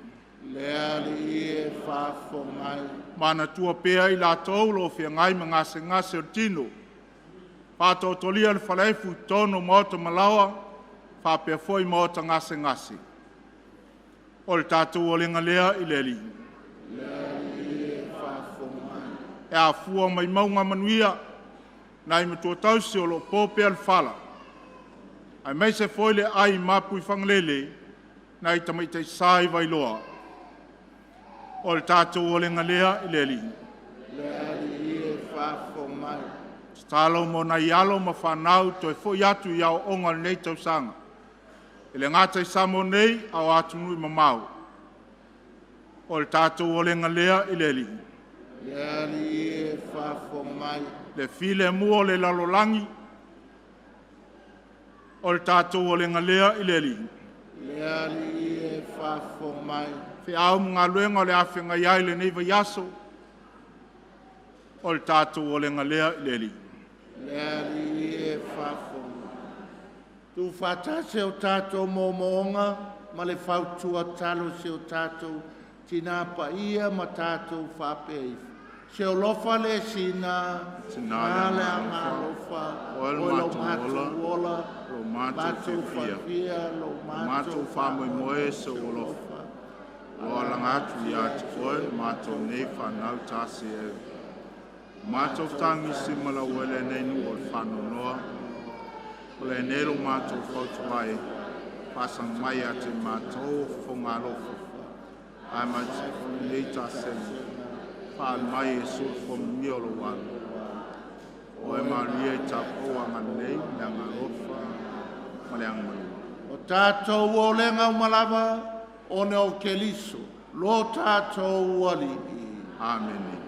Le Alii e faafofoga mai. Manatua pea i latou o lo o feagai ma gasegase o le tino, faataotolia le falaefu i totonu o maota ma laoa, faapea foi maota gasegase. O le tatou olega lea i le Alii. Le Alii e faafofoga mai. E afua mai mauga manuia, nai matuatausi o lo o po pea le fala, aemaise foi le ai mapu i Fagalele, nai tamaitai sa i Vailoa. O le tatou olega lea i le Alii. Le Alii e faafofoga mai. Tatalo mo nai alo ma fanau toe foi atu i aoaoga i lenei tausaga, e le gata i Samoa nei, a o atunuu e mamao. O le tatou olega lea i le Alii. Le Alii e faafofoga mai. Le filemu o le lalolagi, o le tatou olega lea i le Alii. Le Alii e faafofoga mai. Feau ma galuega o le a feagai ai i lenei vaiaso, o le tatou olega lea i le Alii. Le Alii e faafofoga mai. Tuufaatasi o tatou moomooga ma le fautua tatalo a si o tatou Tina Paia ma tatou faapea ifo, se alofa le sina, Tina le le alofa, agaga alofa, oe o lo lo matou matou ola, ola, lo matou matou fiafia, faafia, lo lo matou matou faamoemoe faamoemoe se se alofa. alofa. O alaga atu ia te oe, matou nei whanau tasi e. Matou tagisi ma lau ele nei nu o le whanonoa. O le nei lo matou fautuai, whaasang mai a te mātou whongalofa. Ai mai te nei tasena, whaal mai e sul whamia o lo walu. O e maria i tapo anga nei, le anga alofa, ma le anga malua. O tātou olega umalava, ona o Keriso, lo tātou Alii. Amene.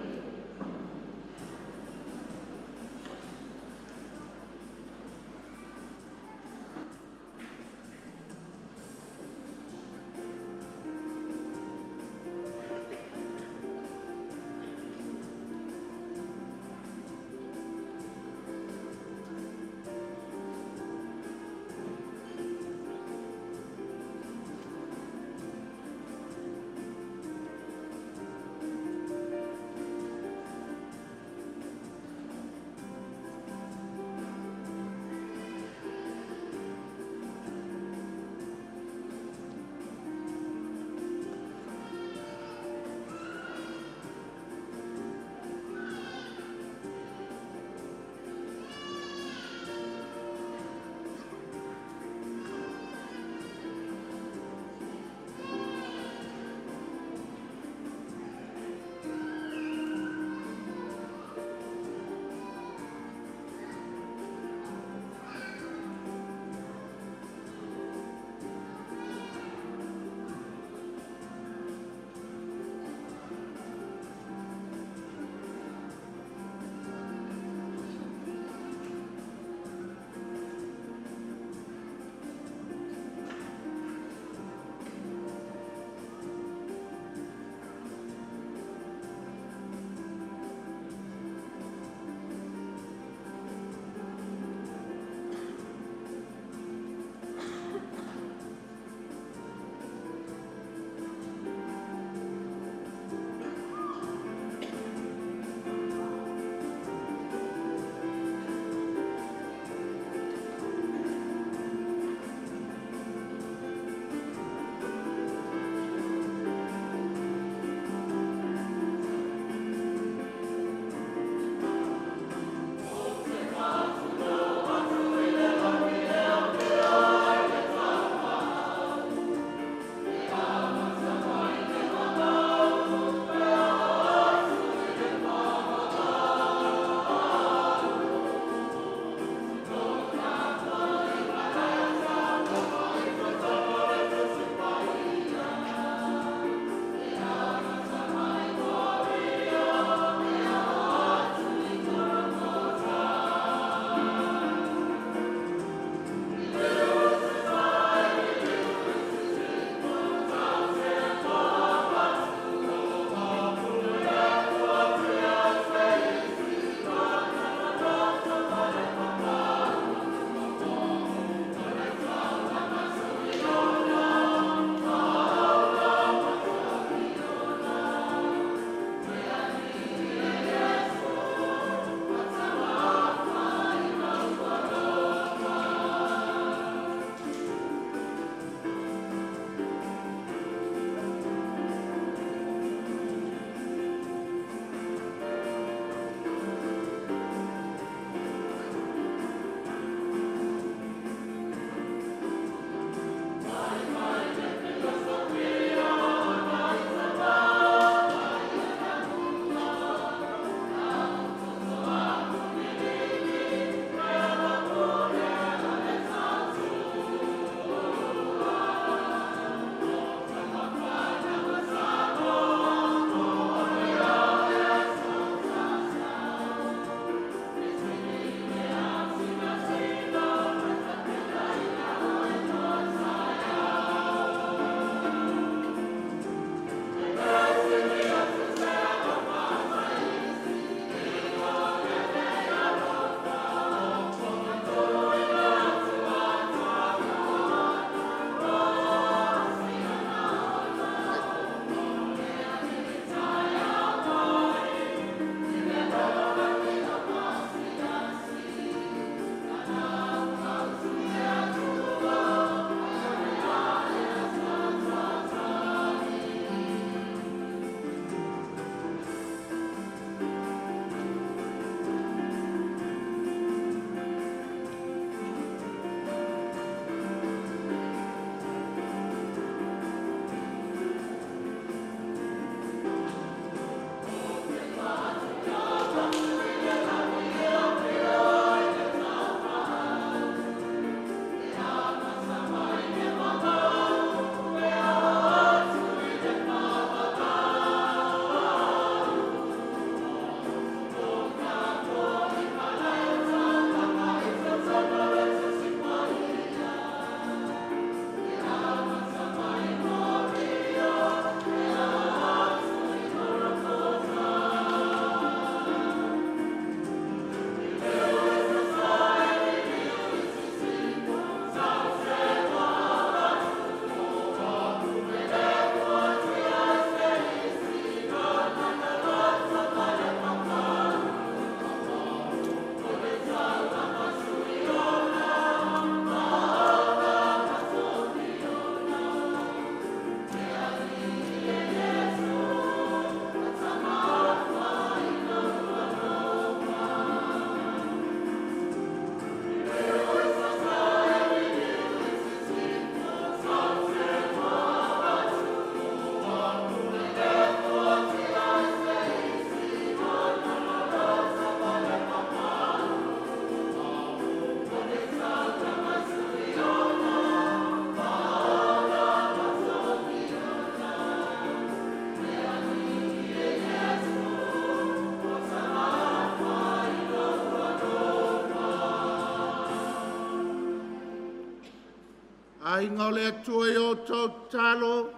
Aiga o le Atua i o outou tatalo,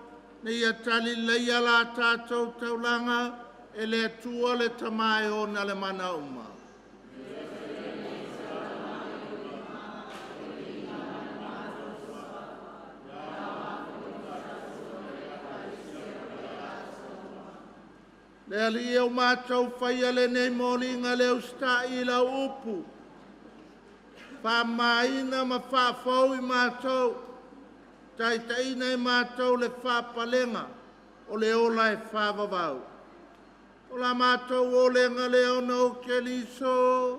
ne ia tali leia la tātou taulaga e le Atua le Tama e ona le mana uma. Le Alii e o matou faia lenei moliga le usitai i lau upu, faamamaina ma faafou i matou, taitaiina i matou le faapalega o le ola e faavavau. O la matou olega lea ona o Keriso,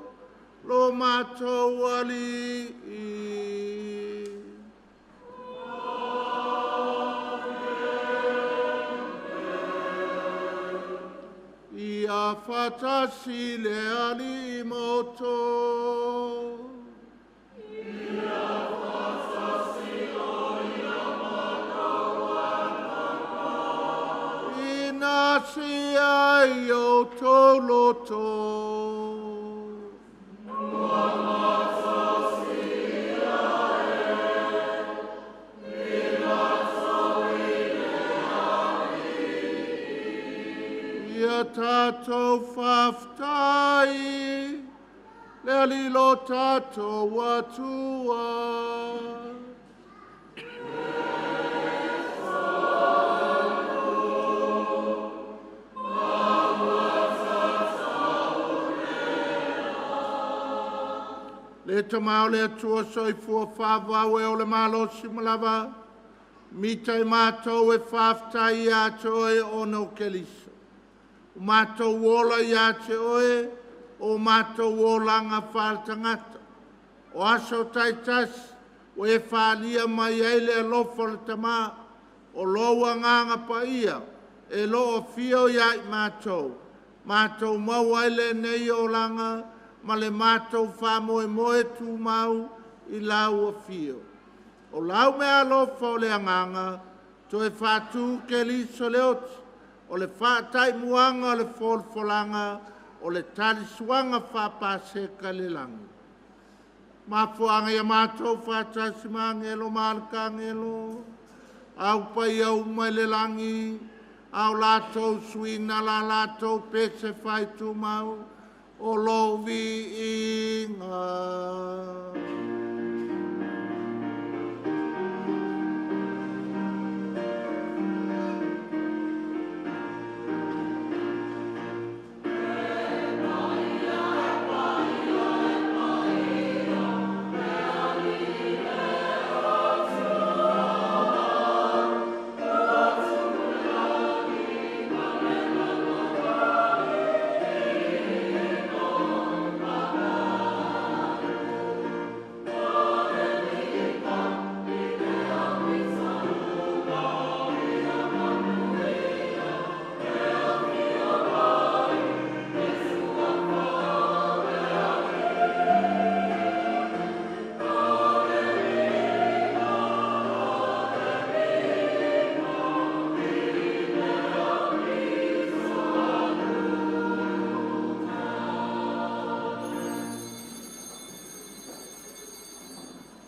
lo matou Alii. Ia faatasi le Alii ma outou. Ina sia i outou loto. Ia tatou faafetai le Alii lo tatou Atua. Le Tama o le Atua soifua faavavau e o le malosi ma lava, mita i matou e faafetai ia te oe ona o Keriso. O matou ola ia te oe, o matou olaga faaletagata. O aso taitasi ua e faaalia mai ai le alofa o le Tama, o lou Agaga Paia e lo o afio ia i matou, matou maua ai lenei olaga ma le matou faamoemoe tumau i lau afio. O lau meaalofa o le Agaga, toe faatu Keriso le oti, o le faataimuaga o le folafolaga, o le talisuaga faapaseka i le lagi. Mafuaaga ia matou faatasi ma agelo ma alakagelo, au paia uma i le lagi, a o latou suina la latou pese faaitumau, o lou viiga.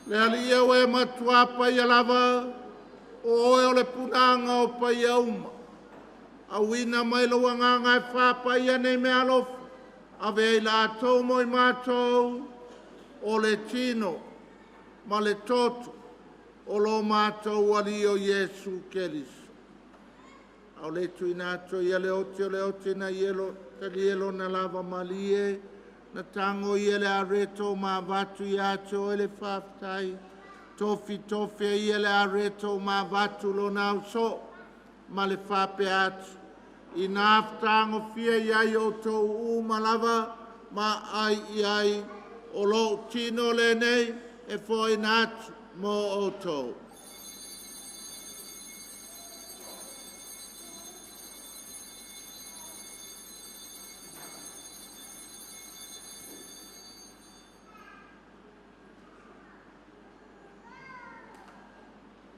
Le Alii e ua e matua paia lava, o oe o le punaga o paia uma. Auina mai lou agaga e faapaia nei meaalofa, ave i latou mo i matou, o le tino ma le toto o lo matou Alii o Iesu Keriso. A o le tuuina atu ai le oti o le oti na ielo, talie lona lava malie, na tago ia le areto ma avatu ia te oe le faafetai, tofitofi e ia le areto ma avatu lona ausoo ma le faapea atu, “Ina fetagofia i ai outou uma lava ma aai i ai, o lou tino lenei e foaina atu mo outou.”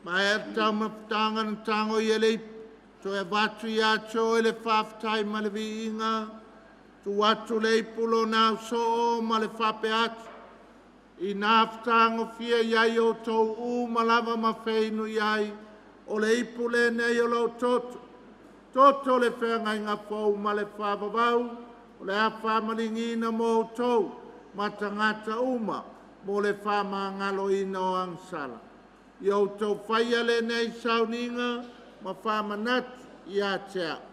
Maea le taumafataga na tago ia le ipu, toe avatu ia te oe le faafetai ma le viiga, tuu atu le ipu lona ausoo ma le faapea atu, I nafutagofia i ai outou uma lava ma feinu i ai, o le ipu lenei o lou toto, toto o le feagaiga fou ma le faavavau, o le a faamaligiina mo outou ma tagata uma mo le faamagaloina o agasala. Ia outou faia lenei sauniga ma faamanatu ia te a'u.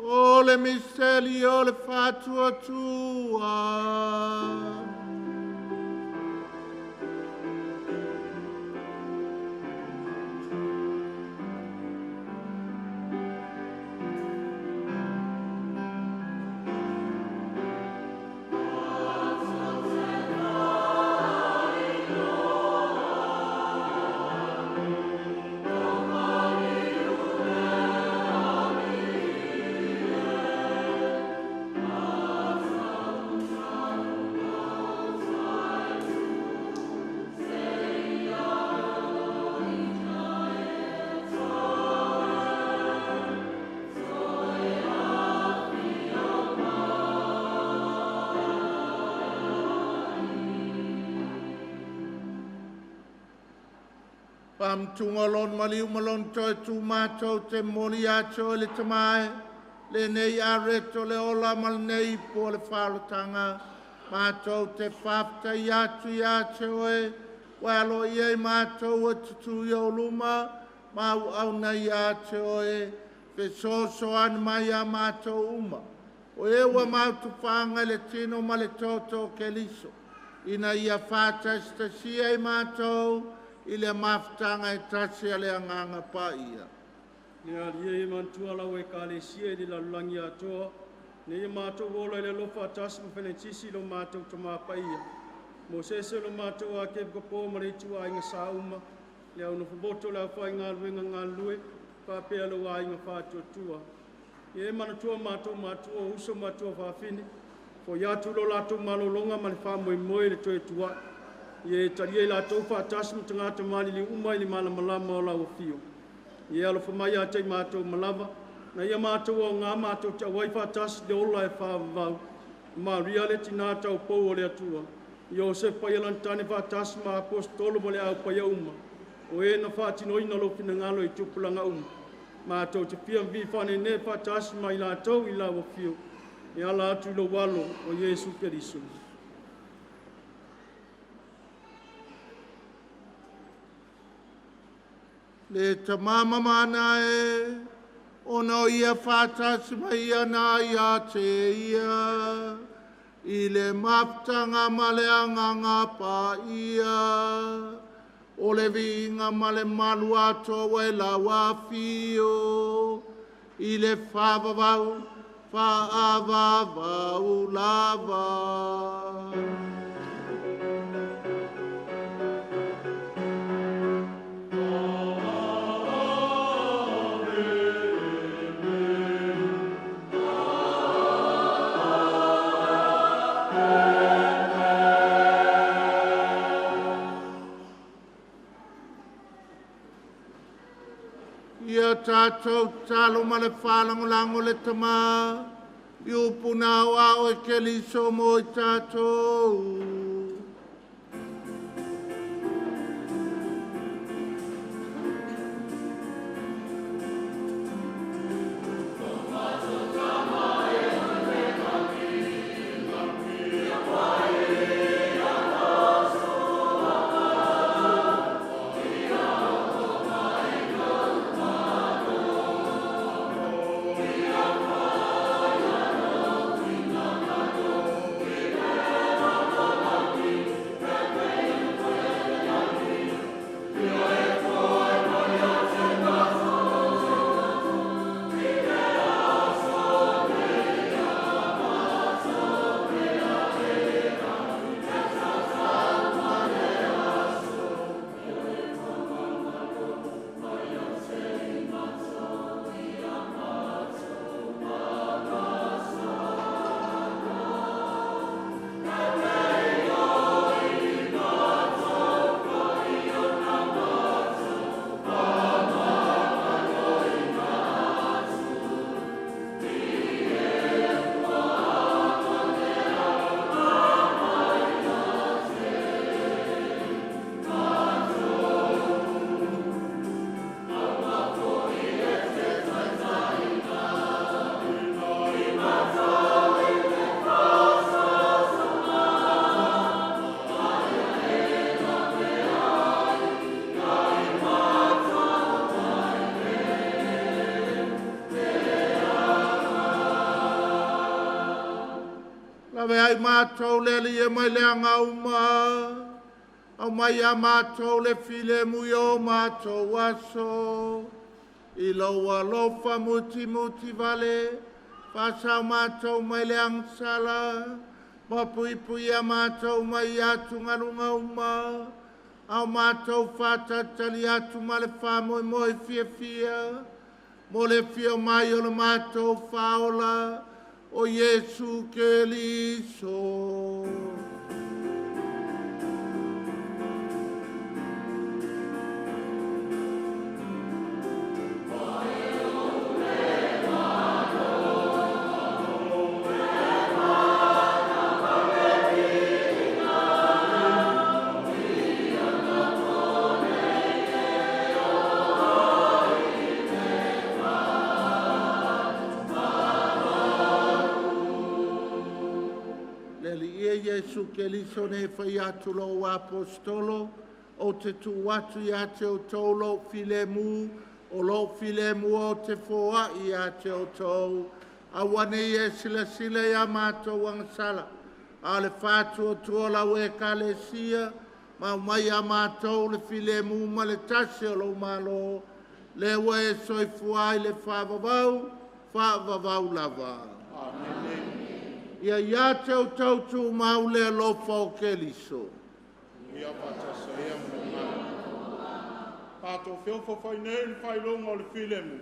O le miseli o le faatuatua. Faamatuga lona maliu ma lona toe tumatou te momoli ia te oe le Tama e, lenei areto o le ola ma lenei ipu o le faaolataga, matou te faafetaia atu ia te oe, ua e aloaia i matou e tutu i ou luma ma auauna ia te oe, fesoasoani mai ia matou uma, o e ua mautufaga i le tino ma le toto o Keriso, ina ia faatasitasia i matou i le mafutaga e tasi a le Agaga Paia. Le Alii e manatua lau Ekalesia i le lalolagi atoa, ina ia matou ola i le alofa faatasi ma Penetisisi lo matou Tama Paia, Mosese lo matou Akepiskopo ma le ituaiga sa uma, le au nofomoto o le aufaigaluega galulue, faapea lou aiga faatuatua. Ia e manatua matou matua, o uso ma tuafafine, foi atu lo latou malologa ma le faamoemoe i le toe tuai. Ia e talia i latou faatasi ma tagata maliliu uma i le malamalama o lau afio. Ia e alofa mai ia te i matou uma lava, ina ia matou aoga matou te auai faatasi i le ola e faavavau. Maria le tina taupou o le Atua, Iosefa Paia faatasi ma Aposetolo ma le au paia uma, o e na faatinoina lou finagalo i tupulaga uma, matou te fia vivii faaneenee faatasi ma i latou i lau afio, e ala atu i lou Alo o Iesu Keriso. Le tamamamana e, ona o ia faatasi mai ia na ia te ia, i le mafutaga ma le agaga paia, o le viiga ma le malu atoa ua e lau afio, i le faavavau, faavavau lava. Ia tatou tatalo ma le faalagolago le Tama, i upu na aoao e Keriso mo i tatou. Faave ai mātou le ali e mai le anga uma. Au mai a mātou le file mui o mātou aso. I lau alofa muti muti vale. Whasau mātou mai le angsala. Ma pui pui a mātou mai atu ngalunga uma. Au mātou whātatali atu ma le whāmoe moe fia fia. Mo le fia mai o le mātou whaola. O Iesu Keriso. Iesu Keriso ne whai atu lo apostolo o te tu atu ia te o tau lo filemu o lo filemu o te foa ia te o tau. Awane ia sila sila ia mātou angsala. A le whātua tua lau e kalesia ma mai a mātou le filemu ma le tasi o lo malo. Le ua e soifua i le whaavavau, whaavavau lava. Amen. Ia ia te o tautu mau le alofa o Keriso. Ia whātasa ia mo ngā. Tātou whiofo whai nei le whailonga o le filemu.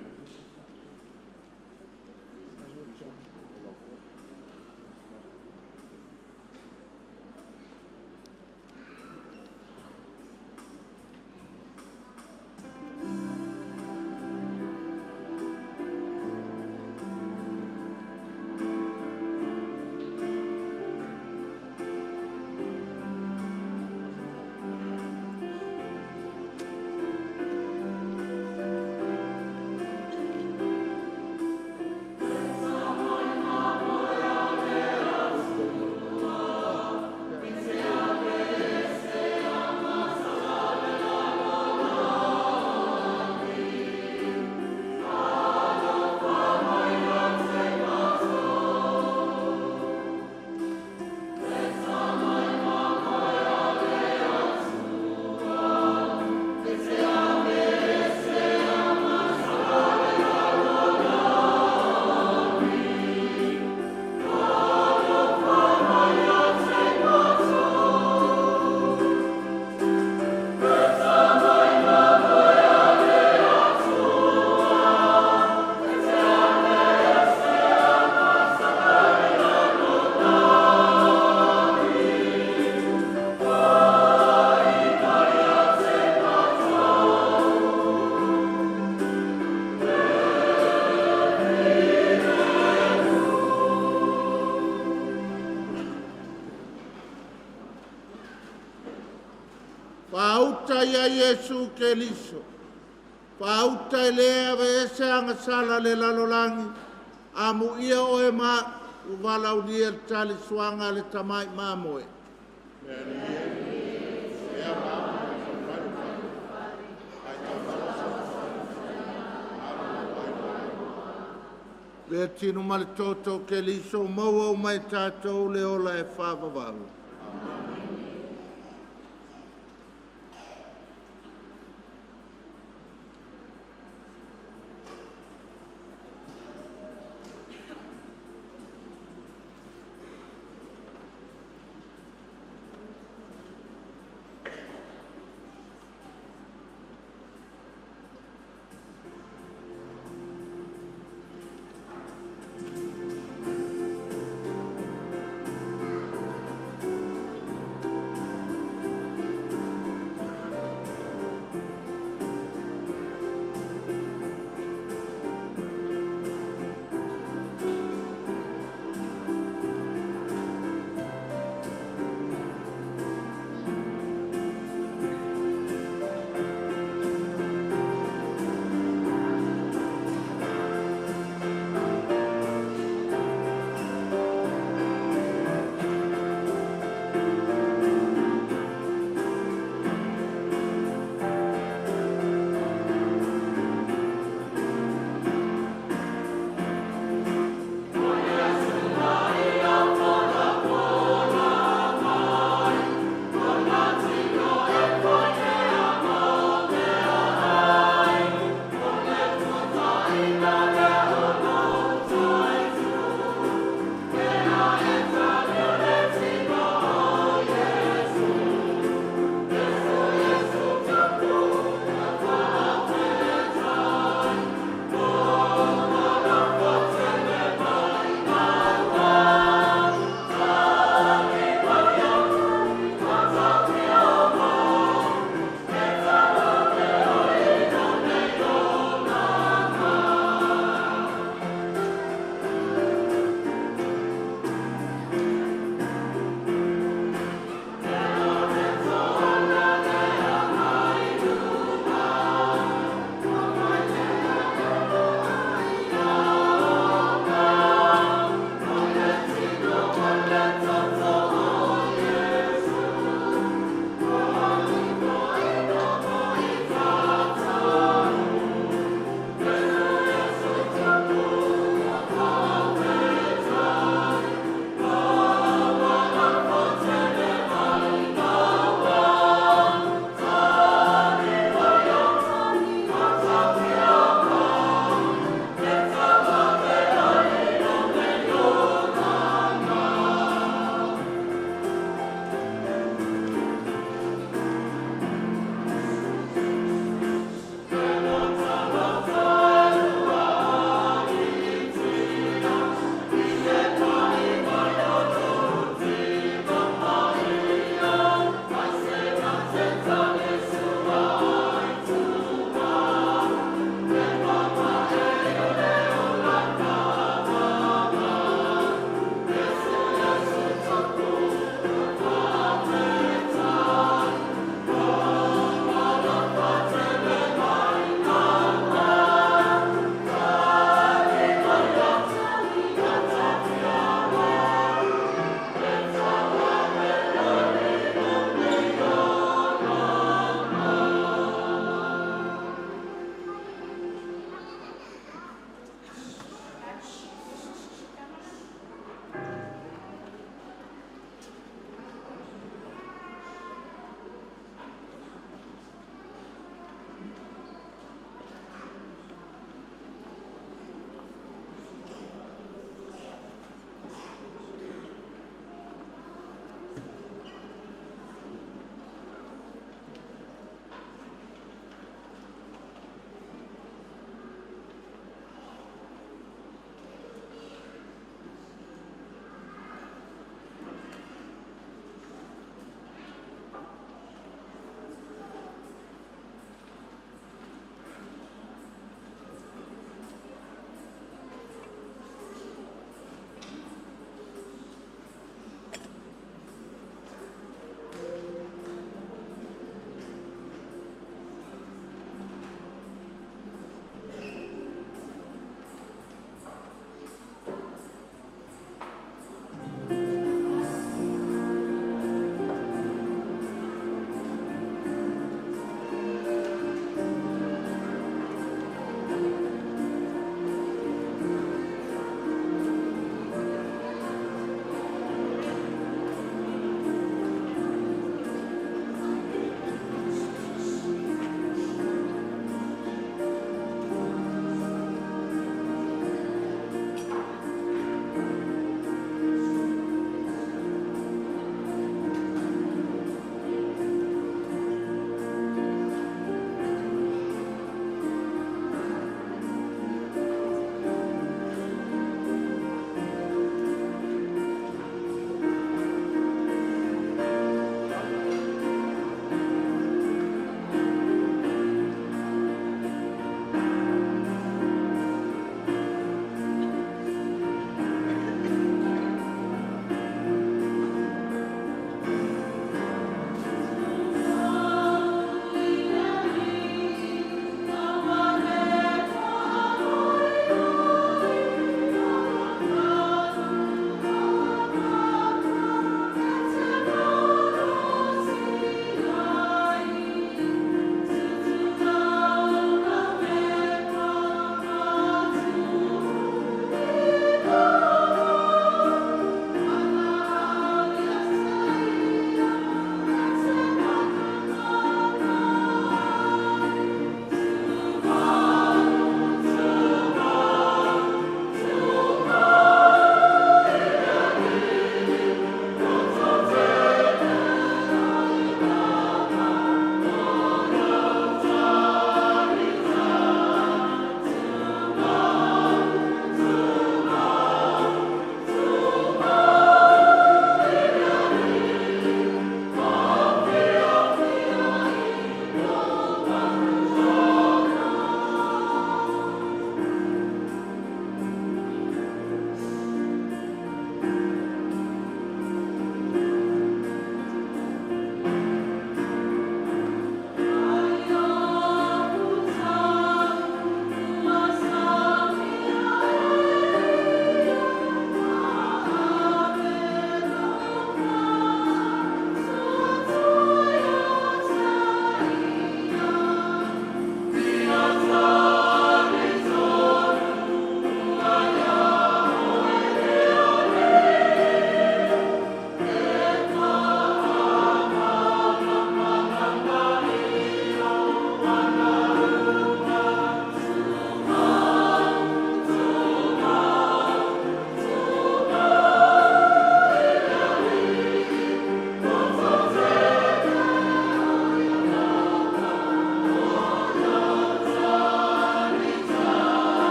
Whauta ia Iesu Keriso. Whauta i lea ve ese angasala le lalolangi. Amu ia oe ma uwala unia le tali suanga le tamai mamoe. Le tino ma le toto Keriso maua o mai tātou le ola e whaavavau.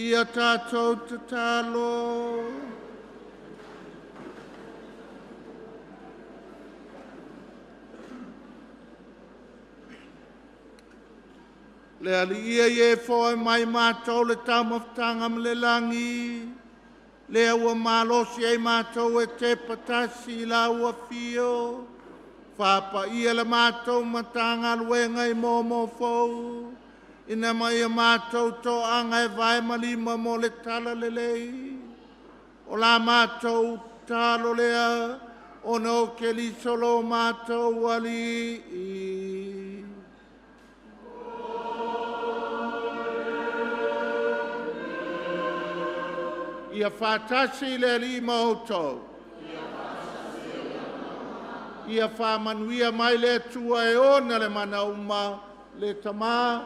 Ia tātou tatalo. Le ali ia i e foe mai mātou le taumafataga ma le lagi, lea ua malosi ai mātou e te patasi i la ua fio, whāpaia le mātou matagaluega i mō mō fou, ina mai a mātou tō anga e vai malima mo le tala lelei. O la mātou talo lea, ona o ke lisolo mātou ali i. Ia whātasi le ali ma outou. Ia whāmanuia mai le Atua e ona le mana uma, le tamā,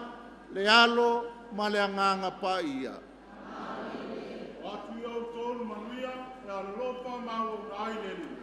le alo, ma le anganga pa ia. O atu i au tōnu manuia, e alolofa ma au ai le.